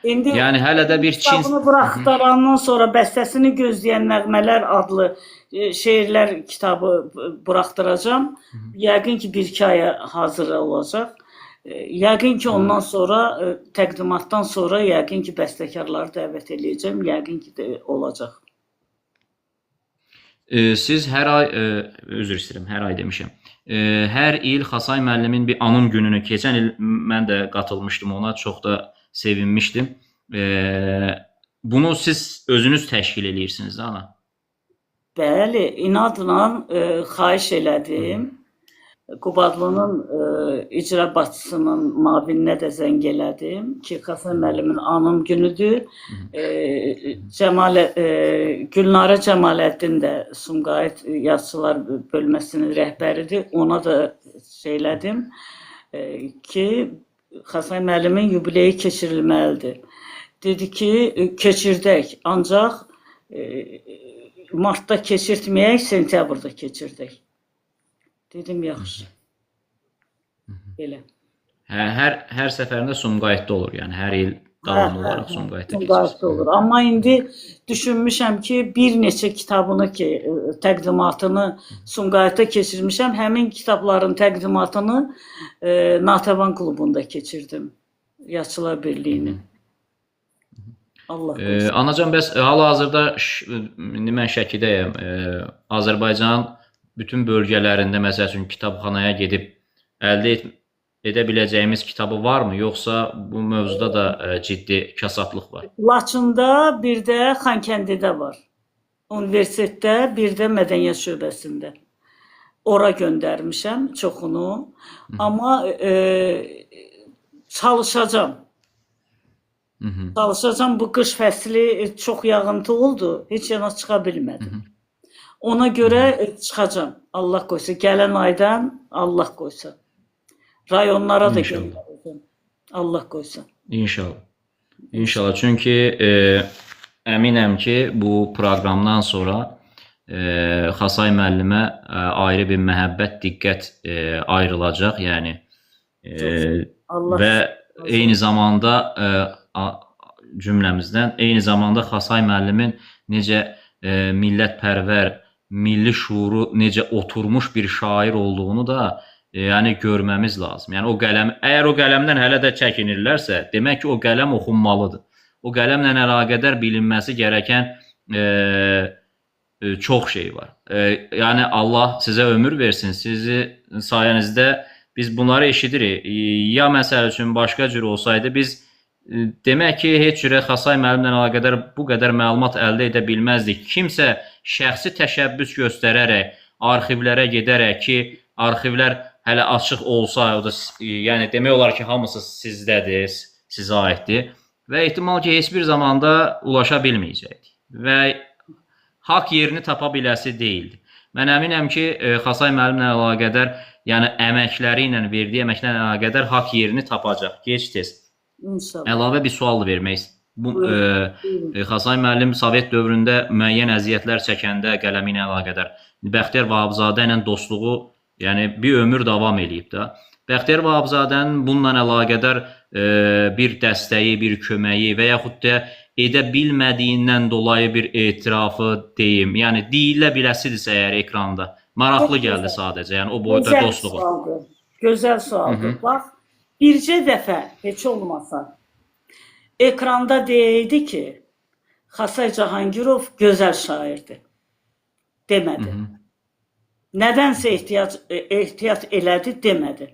Speaker 2: İndi
Speaker 1: yəni hələ də bir Çin
Speaker 2: kitabını buraxdırandan sonra bəstəsini gözləyən nəğmələr adlı şeirlər kitabı buraxdıracağam. Yəqin ki, 1-2 aya hazır olacaq. Yəqin ki, ondan sonra, təqdimatdan sonra yəqin ki, bəstəkarları dəvət eləyəcəm. Yəqin ki, də olacaq.
Speaker 1: Siz hər ay, üzr istəyirəm, hər ay demişəm. Hər il Xasay müəllimin bir anım gününü, keçən il mən də qatılmışdım ona, çox da sevinmişdim. Bunu siz özünüz təşkil eləyirsiniz, ana?
Speaker 2: Bəli, inadla xahiş elədim. Qubadlının icra başçısının müavininə də zəng elədim ki, Xasay müəllimin anım günüdür. Gülnarə Cəmaləddin də Sumqayıt Yazıçılar bölməsinin rəhbəridir. Ona da şeylədim ki, Xasay müəllimin yubileyi keçirilməlidir. Dedi ki, keçirdək, ancaq martda keçirtməyək, sentyabrda keçirdək. Dedim, yaxşı. Belə.
Speaker 1: Hər səfərində Sumqayıtda olur, yəni hər il davamlı olaraq Sumqayıtda keçirir.
Speaker 2: Olur. Amma indi düşünmüşəm ki, bir neçə kitabını ki, təqdimatını Sumqayıtda keçirmişəm. Həmin kitabların təqdimatını Natəvan klubunda keçirdim. Yazıçılar Birliyinin. Allah qorusun.
Speaker 1: Anacan, bəs hal-hazırda indi mən Şəkidəyəm. Azərbaycanın bütün bölgələrində, məsəl üçün, kitabxanaya gedib əldə edə biləcəyimiz kitabı varmı? Yoxsa bu mövzuda da ciddi kasatlıq var?
Speaker 2: Laçında, bir də Xankəndidə var. Universitetdə, bir də Mədəniyyət şöbəsində. Ora göndərmişəm çoxunu. Amma çalışacağam. Çalışacağam. Bu qış fəsli çox yağıntı oldu. Heç yana çıxa bilmədim. Ona görə çıxacağam. Allah qoysa. Gələn aydan Allah qoysa. Rayonlara da göndərəcəm. Allah qoysa.
Speaker 1: İnşallah. İnşallah. Çünki əminəm ki, bu proqramdan sonra Xasay müəllimə ayrı bir məhəbbət, diqqət ayrılacaq. Yəni və eyni zamanda cümləmizdən, eyni zamanda Xasay müəllimin necə millətpərvər, milli şuuru necə oturmuş bir şair olduğunu da yəni görməmiz lazım. Yəni o qələm, əgər o qələmdən hələ də çəkinirlərsə, demək ki, o qələm oxunmalıdır. O qələmlə əlaqədar bilinməsi gərəkən çox şey var. Yəni Allah sizə ömür versin. Sizi sayənizdə biz bunları eşidirik. Ya məsəl üçün başqa cür olsaydı biz demək ki, heç cürə Xasay müəllimlə əlaqədar bu qədər məlumat əldə edə bilməzdik. Kimsə şəxsi təşəbbüs göstərərək, arxivlərə gedərək ki, arxivlər hələ açıq olsa, o da yəni demək olar ki, hamısı sizdədir, sizə aiddir və ehtimal ki, heç bir zamanda ulaşa bilməyəcəkdik və haqq yerini tapa biləsi deyildi. Mən əminəm ki, Xasay müəllimlə əlaqədar, yəni əməkləri ilə, verdiyi əməklərlə əlaqədar haqq yerini tapacaq, gec-tez.
Speaker 2: İnşallah.
Speaker 1: Əlavə bir sual da vermək. Bu
Speaker 2: Buyurun.
Speaker 1: Xasay müəllim Sovet dövründə müəyyən əziyyətlər çəkəndə qələmi ilə əlaqədar Bəxtiyar Vahabzadə ilə dostluğu, yəni bir ömür davam eləyib də. Bəxtiyar Vahabzadənin bununla əlaqədar bir dəstəyi, bir köməyi və yaxud da edə bilmədiyindən dolayı bir etirafı deyim. Yəni deyilə biləsidirsə əgər ekranda. Maraqlı
Speaker 2: Çox
Speaker 1: gəldi
Speaker 2: gözəl.
Speaker 1: sadəcə. Yəni o boyda
Speaker 2: Gözəl
Speaker 1: dostluğu.
Speaker 2: sualdır. Gözəl sualdır. Bax, bircə dəfə heç olmasa ekranda deyəydi ki, Xasay Cahangirov gözəl şairdir. Demədi. Nədənsə ehtiyat elədi, demədi.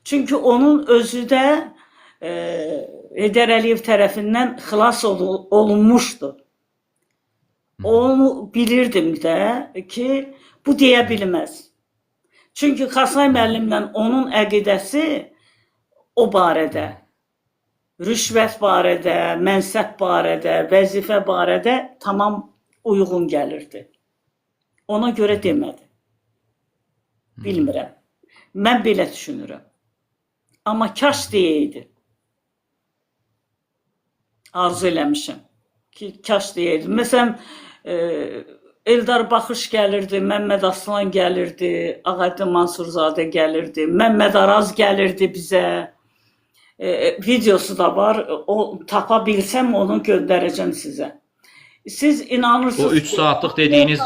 Speaker 2: Çünki onun özü də Heydər Əliyev tərəfindən xilas olunmuşdu. Onu bilirdim də ki, bu deyə bilməz. Çünki Xasay müəllimlə onun əqidəsi o barədə, rüşvət barədə, mənsəb barədə, vəzifə barədə tamam uyğun gəlirdi. Ona görə demədi. Bilmirəm. Mən belə düşünürəm. Amma kaş deyəydi. Arzu eləmişəm ki, kaş deyəydi. Məsələn, Eldar Baxış gəlirdi, Məmməd Aslan gəlirdi, Ağaddin Mansurzadə gəlirdi, Məmməd Araz gəlirdi bizə. Videosu da var. O tapa bilsəm onu göndərəcəm sizə. Siz inanırsınız
Speaker 1: O 3
Speaker 2: ki,
Speaker 1: saatlıq dediyiniz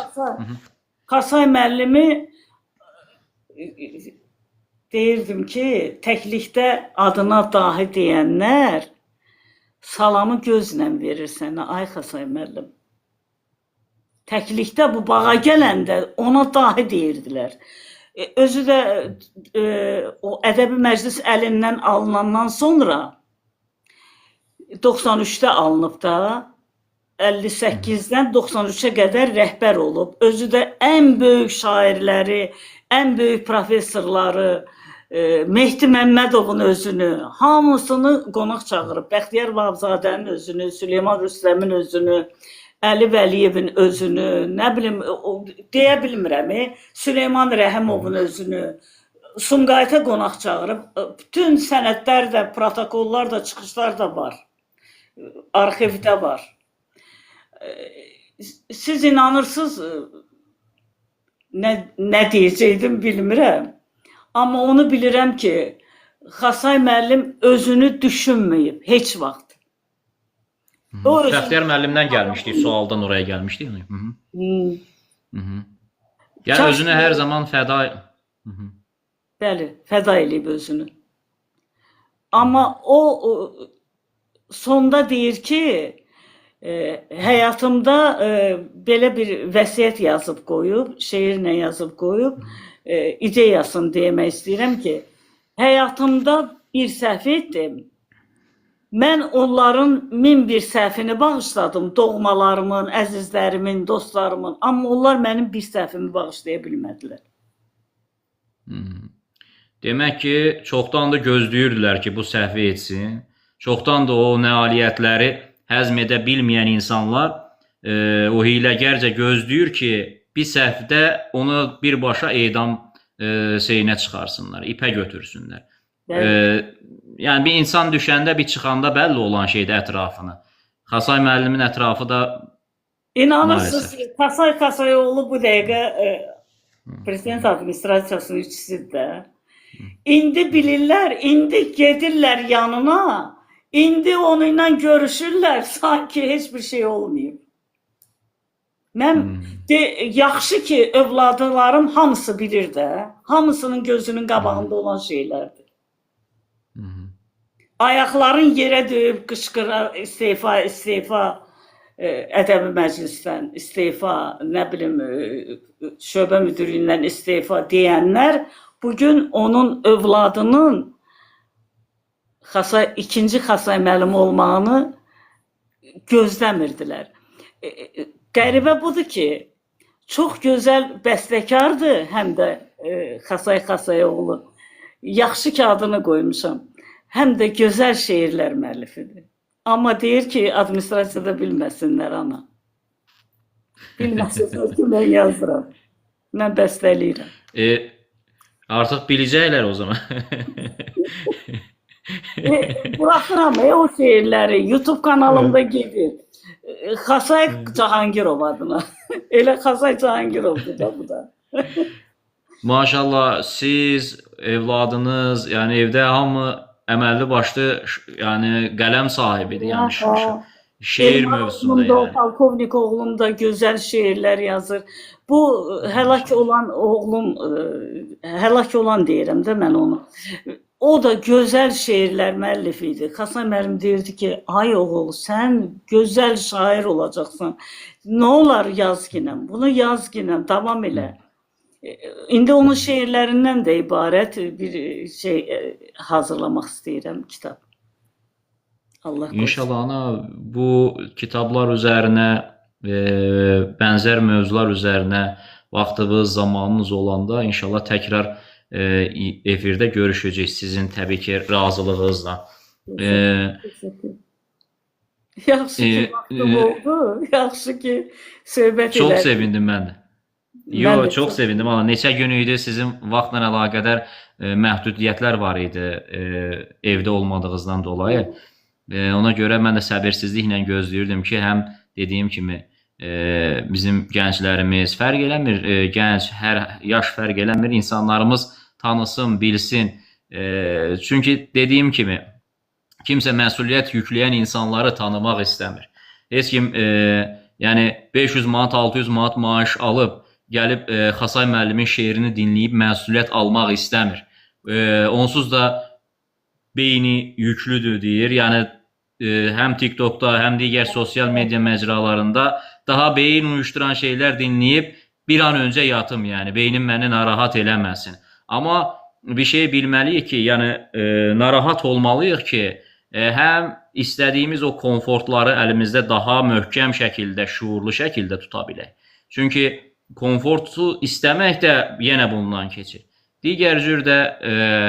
Speaker 2: Xasay müəllimi deyirdim ki, təklikdə adına dahi deyənlər salamı gözlə verir sənə, ay Xasay müəllim. Təklikdə bu bağa gələndə ona dahi deyirdilər. Özü də o ədəbi məclis əlindən alınandan sonra 93-də alınıb da, 58-dən 93-ə qədər rəhbər olub. Özü də ən böyük şairləri, ən böyük professorları, Mehdi Məmmədovun özünü, hamısını qonaq çağırıb. Bəxtiyar Vahabzadənin özünü, Süleyman Rüstəmin özünü, Əli Vəliyevin özünü, nə bilim, deyə bilmirəm, Süleyman Rəhimovun özünü, Sumqayıta qonaq çağırıb. Bütün sənədlər də, protokollar da, çıxışlar da var. Arxivdə var. Siz inanırsınız, nə deyəcəkdim bilmirəm. Amma onu bilirəm ki, Xasay müəllim özünü düşünməyib heç vaxt. O özünü
Speaker 1: Bəxtiyar müəllimdən gəlmişdik, sualdan oraya gəlmişdik. Yəni
Speaker 2: Kaş
Speaker 1: özünü hər zaman fəda.
Speaker 2: Bəli, fəda eləyib özünü. Amma o sonda deyir ki, həyatımda belə bir vəsiyyət yazıb qoyub, şeirlə yazıb qoyub, ideyasını demək istəyirəm ki, həyatımda bir səhv etdim. Mən onların 1001 səhvini bağışladım, doğmalarımın, əzizlərimin, dostlarımın. Amma onlar mənim bir səhvimi bağışlaya bilmədilər.
Speaker 1: Demək ki, çoxdan da gözləyirdilər ki, bu səhvi etsin. Çoxdan da o nailiyyətləri həzm edə bilməyən insanlar o hiyləgərcə gözləyir ki, bir səhvdə onu birbaşa edam seyinə çıxarsınlar, ipə götürsünlər. Yəni bir insan düşəndə, bir çıxanda bəlli olan şeydir ətrafını. Xasay müəllimin ətrafı da
Speaker 2: İnanırsınız, Xasay Xasayoğlu bu dəqiqə prezident administrasiyasının işçisidir də. İndi bilirlər, indi gedirlər yanına, indi onunla görüşürlər, sanki heç bir şey olmayıb. Mən yaxşı ki, övladlarım hamısı bilir də, hamısının gözünün qabağında olan şeylərdir. Ayaqların yerə döyüb qışqıra, istefa, istefa, ədəbi məclisdən istefa, nə bilim, şöbə müdirliyindən istefa deyənlər bugün onun övladının Xasay, ikinci Xasay müəllim olmağını gözləmirdilər. Qəribə budur ki, çox gözəl bəstəkardır həm də Xasay Xasayoğlu. Yaxşı ki adını qoymuşam. Həm də gözəl şeirlər müəllifidir. Amma deyir ki, administrasiyada bilməsinlər ana. Bilməsinlər ki, mən yazıram. Mən bəstələyirəm.
Speaker 1: Artıq biləcəklər o zaman.
Speaker 2: Buraxıram o şeirləri. YouTube kanalımda gedir. Xasay Cahangirov adına. Elə Xasay Cahangirovdur da bu da.
Speaker 1: Maşallah siz, evladınız, yəni evdə hamı əməlli başlı, yəni qələm sahibidir, yəni şeir
Speaker 2: Elmar
Speaker 1: mövzusunda
Speaker 2: oğlum da,
Speaker 1: yəni.
Speaker 2: Polkovnik oğlum da gözəl şeirlər yazır. Bu həlak olan oğlum, həlak olan deyirəm də mən onu. O da gözəl şeirlər müəllifi idi. Xasay müəllim deyirdi ki, ay oğul, sən gözəl şair olacaqsan. Nə olar yaz ginəm, bunu yaz ginəm, davam elə. İndi onun şeirlərindən də ibarət bir şey hazırlamaq istəyirəm, kitab. Allah qorusun.
Speaker 1: İnşallah ana, bu kitablar üzərinə, bənzər mövzular üzərinə vaxtınız, zamanınız olanda inşallah təkrar efirdə görüşəcəyik sizin təbii ki razılığınızla.
Speaker 2: Yaxşı ki vaxtım oldu. Yaxşı ki söhbət
Speaker 1: Çox
Speaker 2: elədik.
Speaker 1: sevindim mən də. Yo,
Speaker 2: Mən də
Speaker 1: çox sevindim. Ana, neçə gün idi sizin vaxtla əlaqədar məhdudiyyətlər var idi, evdə olmadığınızdan dolayı. Ona görə mən də səbirsizliklə gözləyirdim ki, həm dediyim kimi bizim gənclərimiz fərq eləmir, gənc, hər yaş fərq eləmir, insanlarımız tanısın, bilsin. Çünki dediyim kimi kimsə məsuliyyət yükləyən insanları tanımaq istəmir. Heç kim yəni 500 manat, 600 manat maaş alıb gəlib Xasay müəllimin şeirini dinləyib məsuliyyət almaq istəmir. Onsuz da beyni yüklüdür deyir. Yəni həm TikTokda, həm digər sosial media məcralarında daha beyin uyuşduran şeylər dinləyib bir an öncə yatım, yəni beynim məni narahat eləməsin. Amma bir şey bilməliyik ki, yəni narahat olmalıyıq ki, həm istədiyimiz o komfortları əlimizdə daha möhkəm şəkildə, şuurlu şəkildə tuta bilək. Çünki komfortu istəmək də yenə bundan keçir. Digər cür də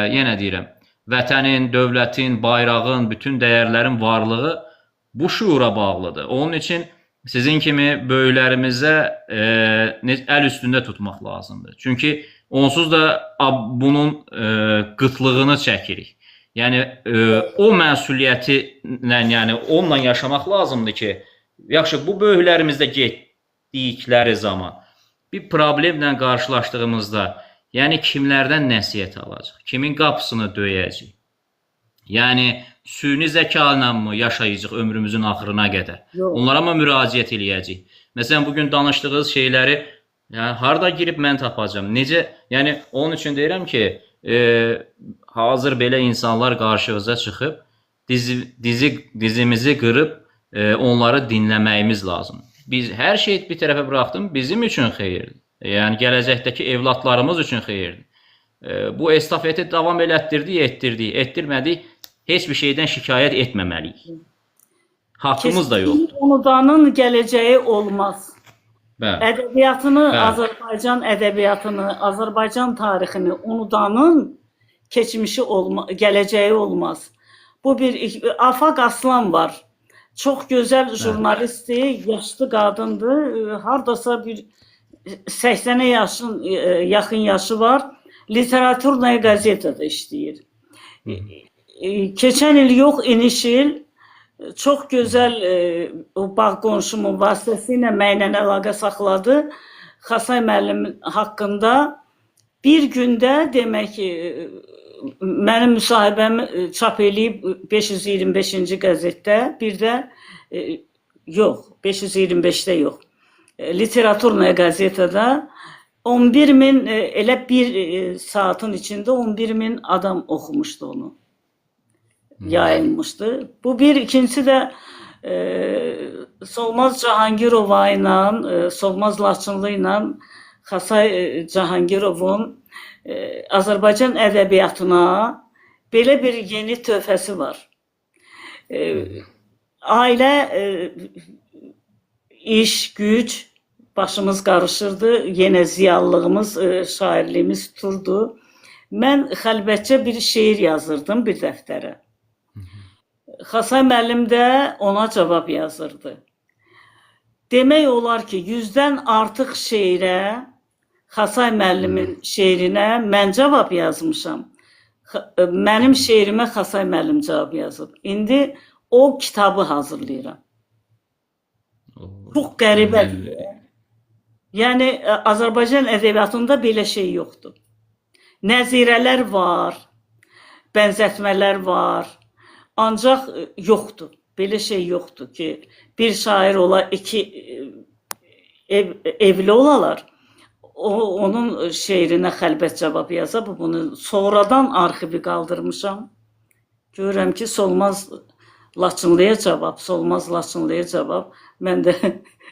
Speaker 1: yenə deyirəm, vətənin, dövlətin, bayrağın, bütün dəyərlərin varlığı bu şuura bağlıdır. Onun üçün sizin kimi böyüklərimizə əl üstündə tutmaq lazımdır. Çünki onsuz da bunun qıtlığını çəkirik. Yəni o məsuliyyəti ilə, yəni onunla yaşamaq lazımdır ki, yaxşı bu böyüklərimiz də getdikləri zaman bir problemlə qarşılaşdığımızda, yəni kimlərdən nəsihət alacaq, kimin qapısını döyəcək? Yəni süni zəka ilə mı yaşayacaq ömrümüzün axırına qədər?
Speaker 2: Yox.
Speaker 1: Onlara mı müraciət eləyəcək? Məsələn, bugün danışdığınız şeyləri yəni harda girib mən tapacağam? Necə? Yəni onun üçün deyirəm ki, hazır belə insanlar qarşımıza çıxıb dizimizi qırıb onları dinləməyimiz lazımdır. Biz hər şeyi bir tərəfə buraxdım, bizim üçün xeyirdir. Yəni gələcəkdəki evladlarımız üçün xeyirdir. Bu estafeti davam elətdirdik, etdirdik, etdirmədik, heç bir şeydən şikayət etməməliyik. Haqqımız da yoxdur.
Speaker 2: Unudanın gələcəyi olmaz.
Speaker 1: Bəli.
Speaker 2: Ədəbiyyatını,
Speaker 1: Bəli.
Speaker 2: Azərbaycan ədəbiyyatını, Azərbaycan tarixini unudanın keçmişi olma, gələcəyi olmaz. Bu bir Afaq Aslan var. Çox gözəl jurnalistdir, yaşlı qadındır. Hardasa bir 80-ə yaşın yaxın yaşı var. Literaturnaya qazetada işləyir. Keçən il yox, iniş il çox gözəl o bağ qonşumun vasitəsilə mənlə əlaqə saxladı. Xasay müəllimin haqqında bir gündə demək mənim müsahibəmi çap eləyib 525-ci qəzetdə, bir də yox, 525-də yox. Literaturnaya qazetada 11 min, elə bir saatın içində 11 min adam oxumuşdu onu. Yayılmışdı. Bu bir, ikincisi də Solmaz Cahangirova ilə, Solmaz Laçınlı ilə Xasay Cahangirovun Azərbaycan ədəbiyyatına belə bir yeni töhfəsi var. Ailə, iş, güc, başımız qarışırdı. Yenə ziyalılığımız, şairliyimiz tuturdu. Mən xəlvətcə bir şeir yazırdım bir dəftərə. Xasay müəllim də ona cavab yazırdı. Demək olar ki, 100-dən artıq şeirə, Xasay müəllimin şeirinə mən cavab yazmışam. Mənim şeirimə Xasay müəllim cavab yazıb. İndi o kitabı hazırlayıram. Çox qəribədir. Yəni Azərbaycan ədəbiyyatında belə şey yoxdur. Nəzirələr var, bənzətmələr var, ancaq yoxdur. Belə şey yoxdur ki, bir şair ola, iki evli olalar. O, onun şeirinə xəlvət cavab yaza. Bunu sonradan arxivi qaldırmışam. Görürəm ki, Solmaz Laçınlıya cavab, Solmaz Laçınlıya cavab. Mən də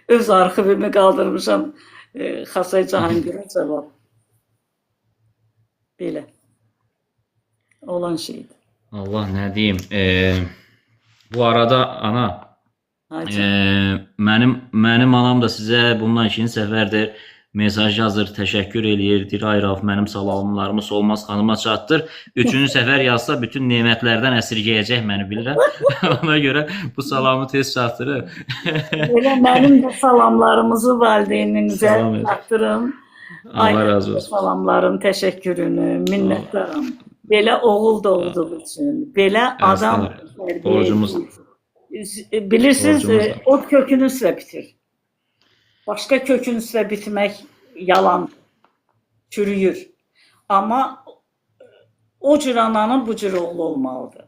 Speaker 2: öz arxivimi qaldırmışam. Xasay Cahangirə cavab. Belə. Olan şeydir.
Speaker 1: Allah nə deyim. Bu arada ana, mənim anam da sizə bundan ikinci səfərdir mesaj yazır, təşəkkür eləyir, deyir, ay Rauf, mənim salamlarımı Solmaz xanıma çatdır. Üçüncü səfər yazsa bütün nemətlərdən əsirgəyəcək məni, bilirəm. Ona görə bu salamı tez çatdırır.
Speaker 2: Elə mənim də salamlarımızı valideyninizə çatdırın.
Speaker 1: Allah razı olsun.
Speaker 2: Salamlarım, təşəkkürünü, minnətdaram. Belə oğul doğduğu üçün, belə adam
Speaker 1: borcumuz.
Speaker 2: Bilirsiniz, ot kökünüzlə bitir. Başqa kökünüzlə bitmək yalandır, çürüyür. Amma o cür ananın bu cür oğlu olmalıdır.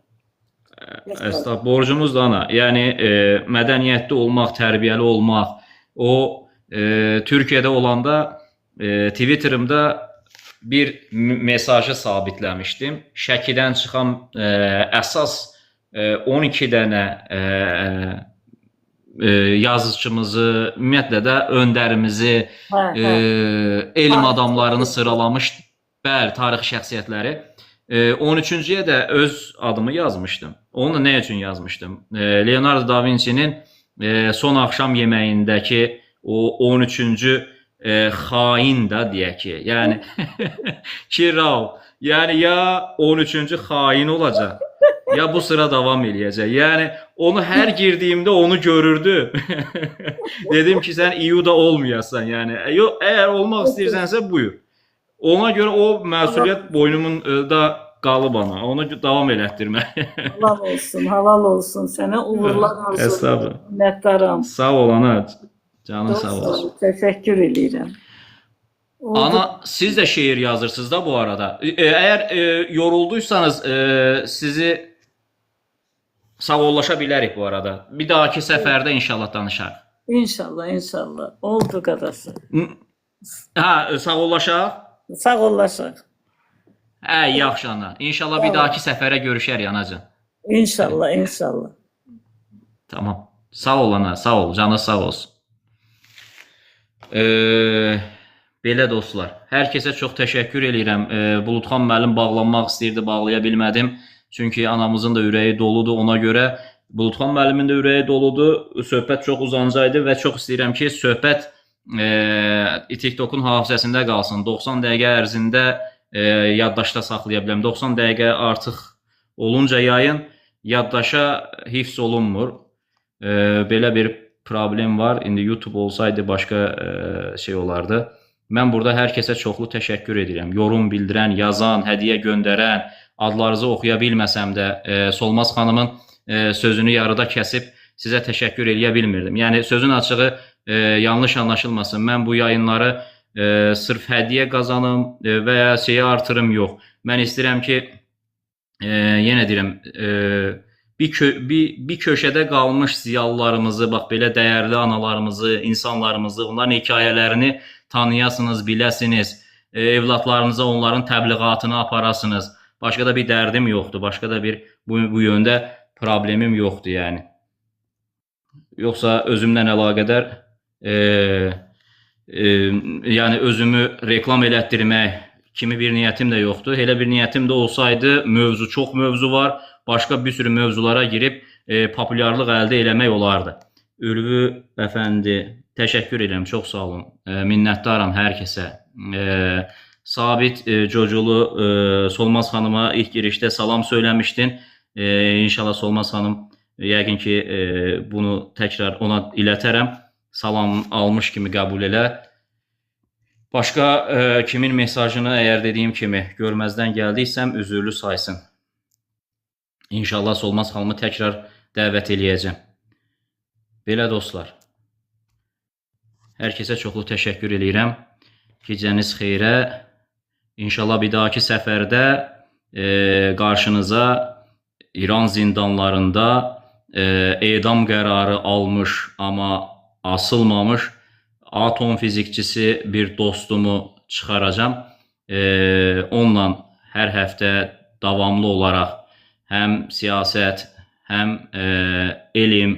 Speaker 1: Əstəğfurullah, borcumuz da ana. Yəni mədəniyyətli olmaq, tərbiyəli olmaq. O Türkiyədə olanda Twitterimdə bir mesajı sabitləmişdim. Şəkidən çıxan əsas 12 dənə yazıçımızı, ümumiyyətlə də öndərimizi, elm adamlarını sıralamış, bəli, tarixi şəxsiyyətləri. 13-cüyə də öz adımı yazmışdım. Onu da nə üçün yazmışdım? Leonardo da Vinci'nin son axşam yeməyindəki o 13-cü xain də deyək ki, yəni ki, Rauf, yəni ya 13-cü xain olacaq, ya bu sıra davam eləyəcək. Yəni onu hər girdiyimdə onu görürdü. Dedim ki, sən İuda olmayasan, yəni. Yox, əgər olmaq istəyirsənsə buyur. Ona görə o məsuliyyət boynumun da qalıb ana. Onu davam elətdirmə.
Speaker 2: Halal olsun, halal olsun. Sənə uğurlar arzu
Speaker 1: Estağfurullah.
Speaker 2: Minnətdaram.
Speaker 1: Sağ ol ana. Canın sağ olsun.
Speaker 2: Təşəkkür eləyirəm. Oldu.
Speaker 1: Ana, siz də şeir yazırsınız da bu arada. Əgər yorulduysanız sizi sağollaşa bilərik bu arada. Bir dahaki səfərdə inşallah danışarıq.
Speaker 2: İnşallah, inşallah. Oldu qadası.
Speaker 1: Hə, sağollaşaq.
Speaker 2: Sağollaşaq.
Speaker 1: Hə, yaxşı ana. İnşallah bir dahaki səfərə görüşərik anacan.
Speaker 2: İnşallah, inşallah.
Speaker 1: Tamam. Sağ ol ana, sağ ol. Canı sağ olsun. Belə dostlar, hər kəsə çox təşəkkür eləyirəm. Buludxan müəllim bağlanmaq istəyirdi, bağlaya bilmədim. Çünki anamızın da ürəyi doludur, ona görə Buludxan müəllimin də ürəyi doludur. Söhbət çox uzancaydı və çox istəyirəm ki, söhbət TikTokun hafizəsində qalsın. 90 dəqiqə ərzində yaddaşda saxlaya bilərəm. 90 dəqiqə artıq olunca yayın yaddaşa hifz olunmur. Belə bir problem var. İndi YouTube olsaydı başqa şey olardı. Mən burada hər kəsə çoxlu təşəkkür edirəm. Yorum bildirən, yazan, hədiyyə göndərən, adlarınızı oxuya bilməsəm də Solmaz xanımın sözünü yarıda kəsib sizə təşəkkür eləyə bilmirdim. Yəni sözün açığı yanlış anlaşılmasın. Mən bu yayınları sırf hədiyyə qazanım və ya şeyi artırım yox. Mən istəyirəm ki, yenə deyirəm, Bir köşədə qalmış ziyalılarımızı, bax belə dəyərli analarımızı, insanlarımızı, onların hekayələrini tanıyasınız, biləsiniz. Evladlarınıza onların təbliğatını aparasınız. Başqa da bir dərdim yoxdur. Başqa da bir bu yöndə problemim yoxdur yəni. Yoxsa özümlə əlaqədar yəni özümü reklam elətdirmək kimi bir niyyətim də yoxdur. Elə bir niyyətim də olsaydı, mövzu çox mövzu var. Başqa bir sürü mövzulara girib populyarlıq əldə eləmək olardı. Ülvü əfəndi, təşəkkür edirəm, çox sağ olun. Minnətdaram hər kəsə. Sabit Coculu Solmaz xanıma ilk girişdə salam söyləmişdin. İnşallah Solmaz xanım yəqin ki bunu təkrar ona ilətərəm. Salam almış kimi qəbul elə. Başqa kimin mesajını əgər dediyim kimi görməzdən gəldiysəm üzürlü saysın. İnşallah Solmaz xanımı təkrar dəvət eləyəcəm. Belə dostlar. Hər kəsə çoxlu təşəkkür eləyirəm. Gecəniz xeyrə. İnşallah bir dahaki səfərdə qarşınıza İran zindanlarında edam qərarı almış, amma asılmamış atom fizikçisi bir dostumu çıxaracağam. Onunla hər həftə davamlı olaraq həm siyasət, həm elm,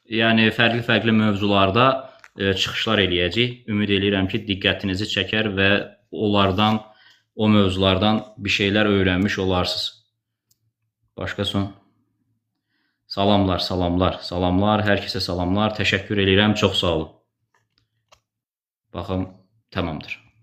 Speaker 1: yəni fərqli-fərqli mövzularda çıxışlar eləyəcəyik. Ümid eləyirəm ki, diqqətinizi çəkər və onlardan, o mövzulardan bir şeylər öyrənmiş olarsınız. Başqa son. Salamlar, salamlar, salamlar. Hər kəsə salamlar. Təşəkkür eləyirəm. Çox sağ olun. Baxın, tamamdır.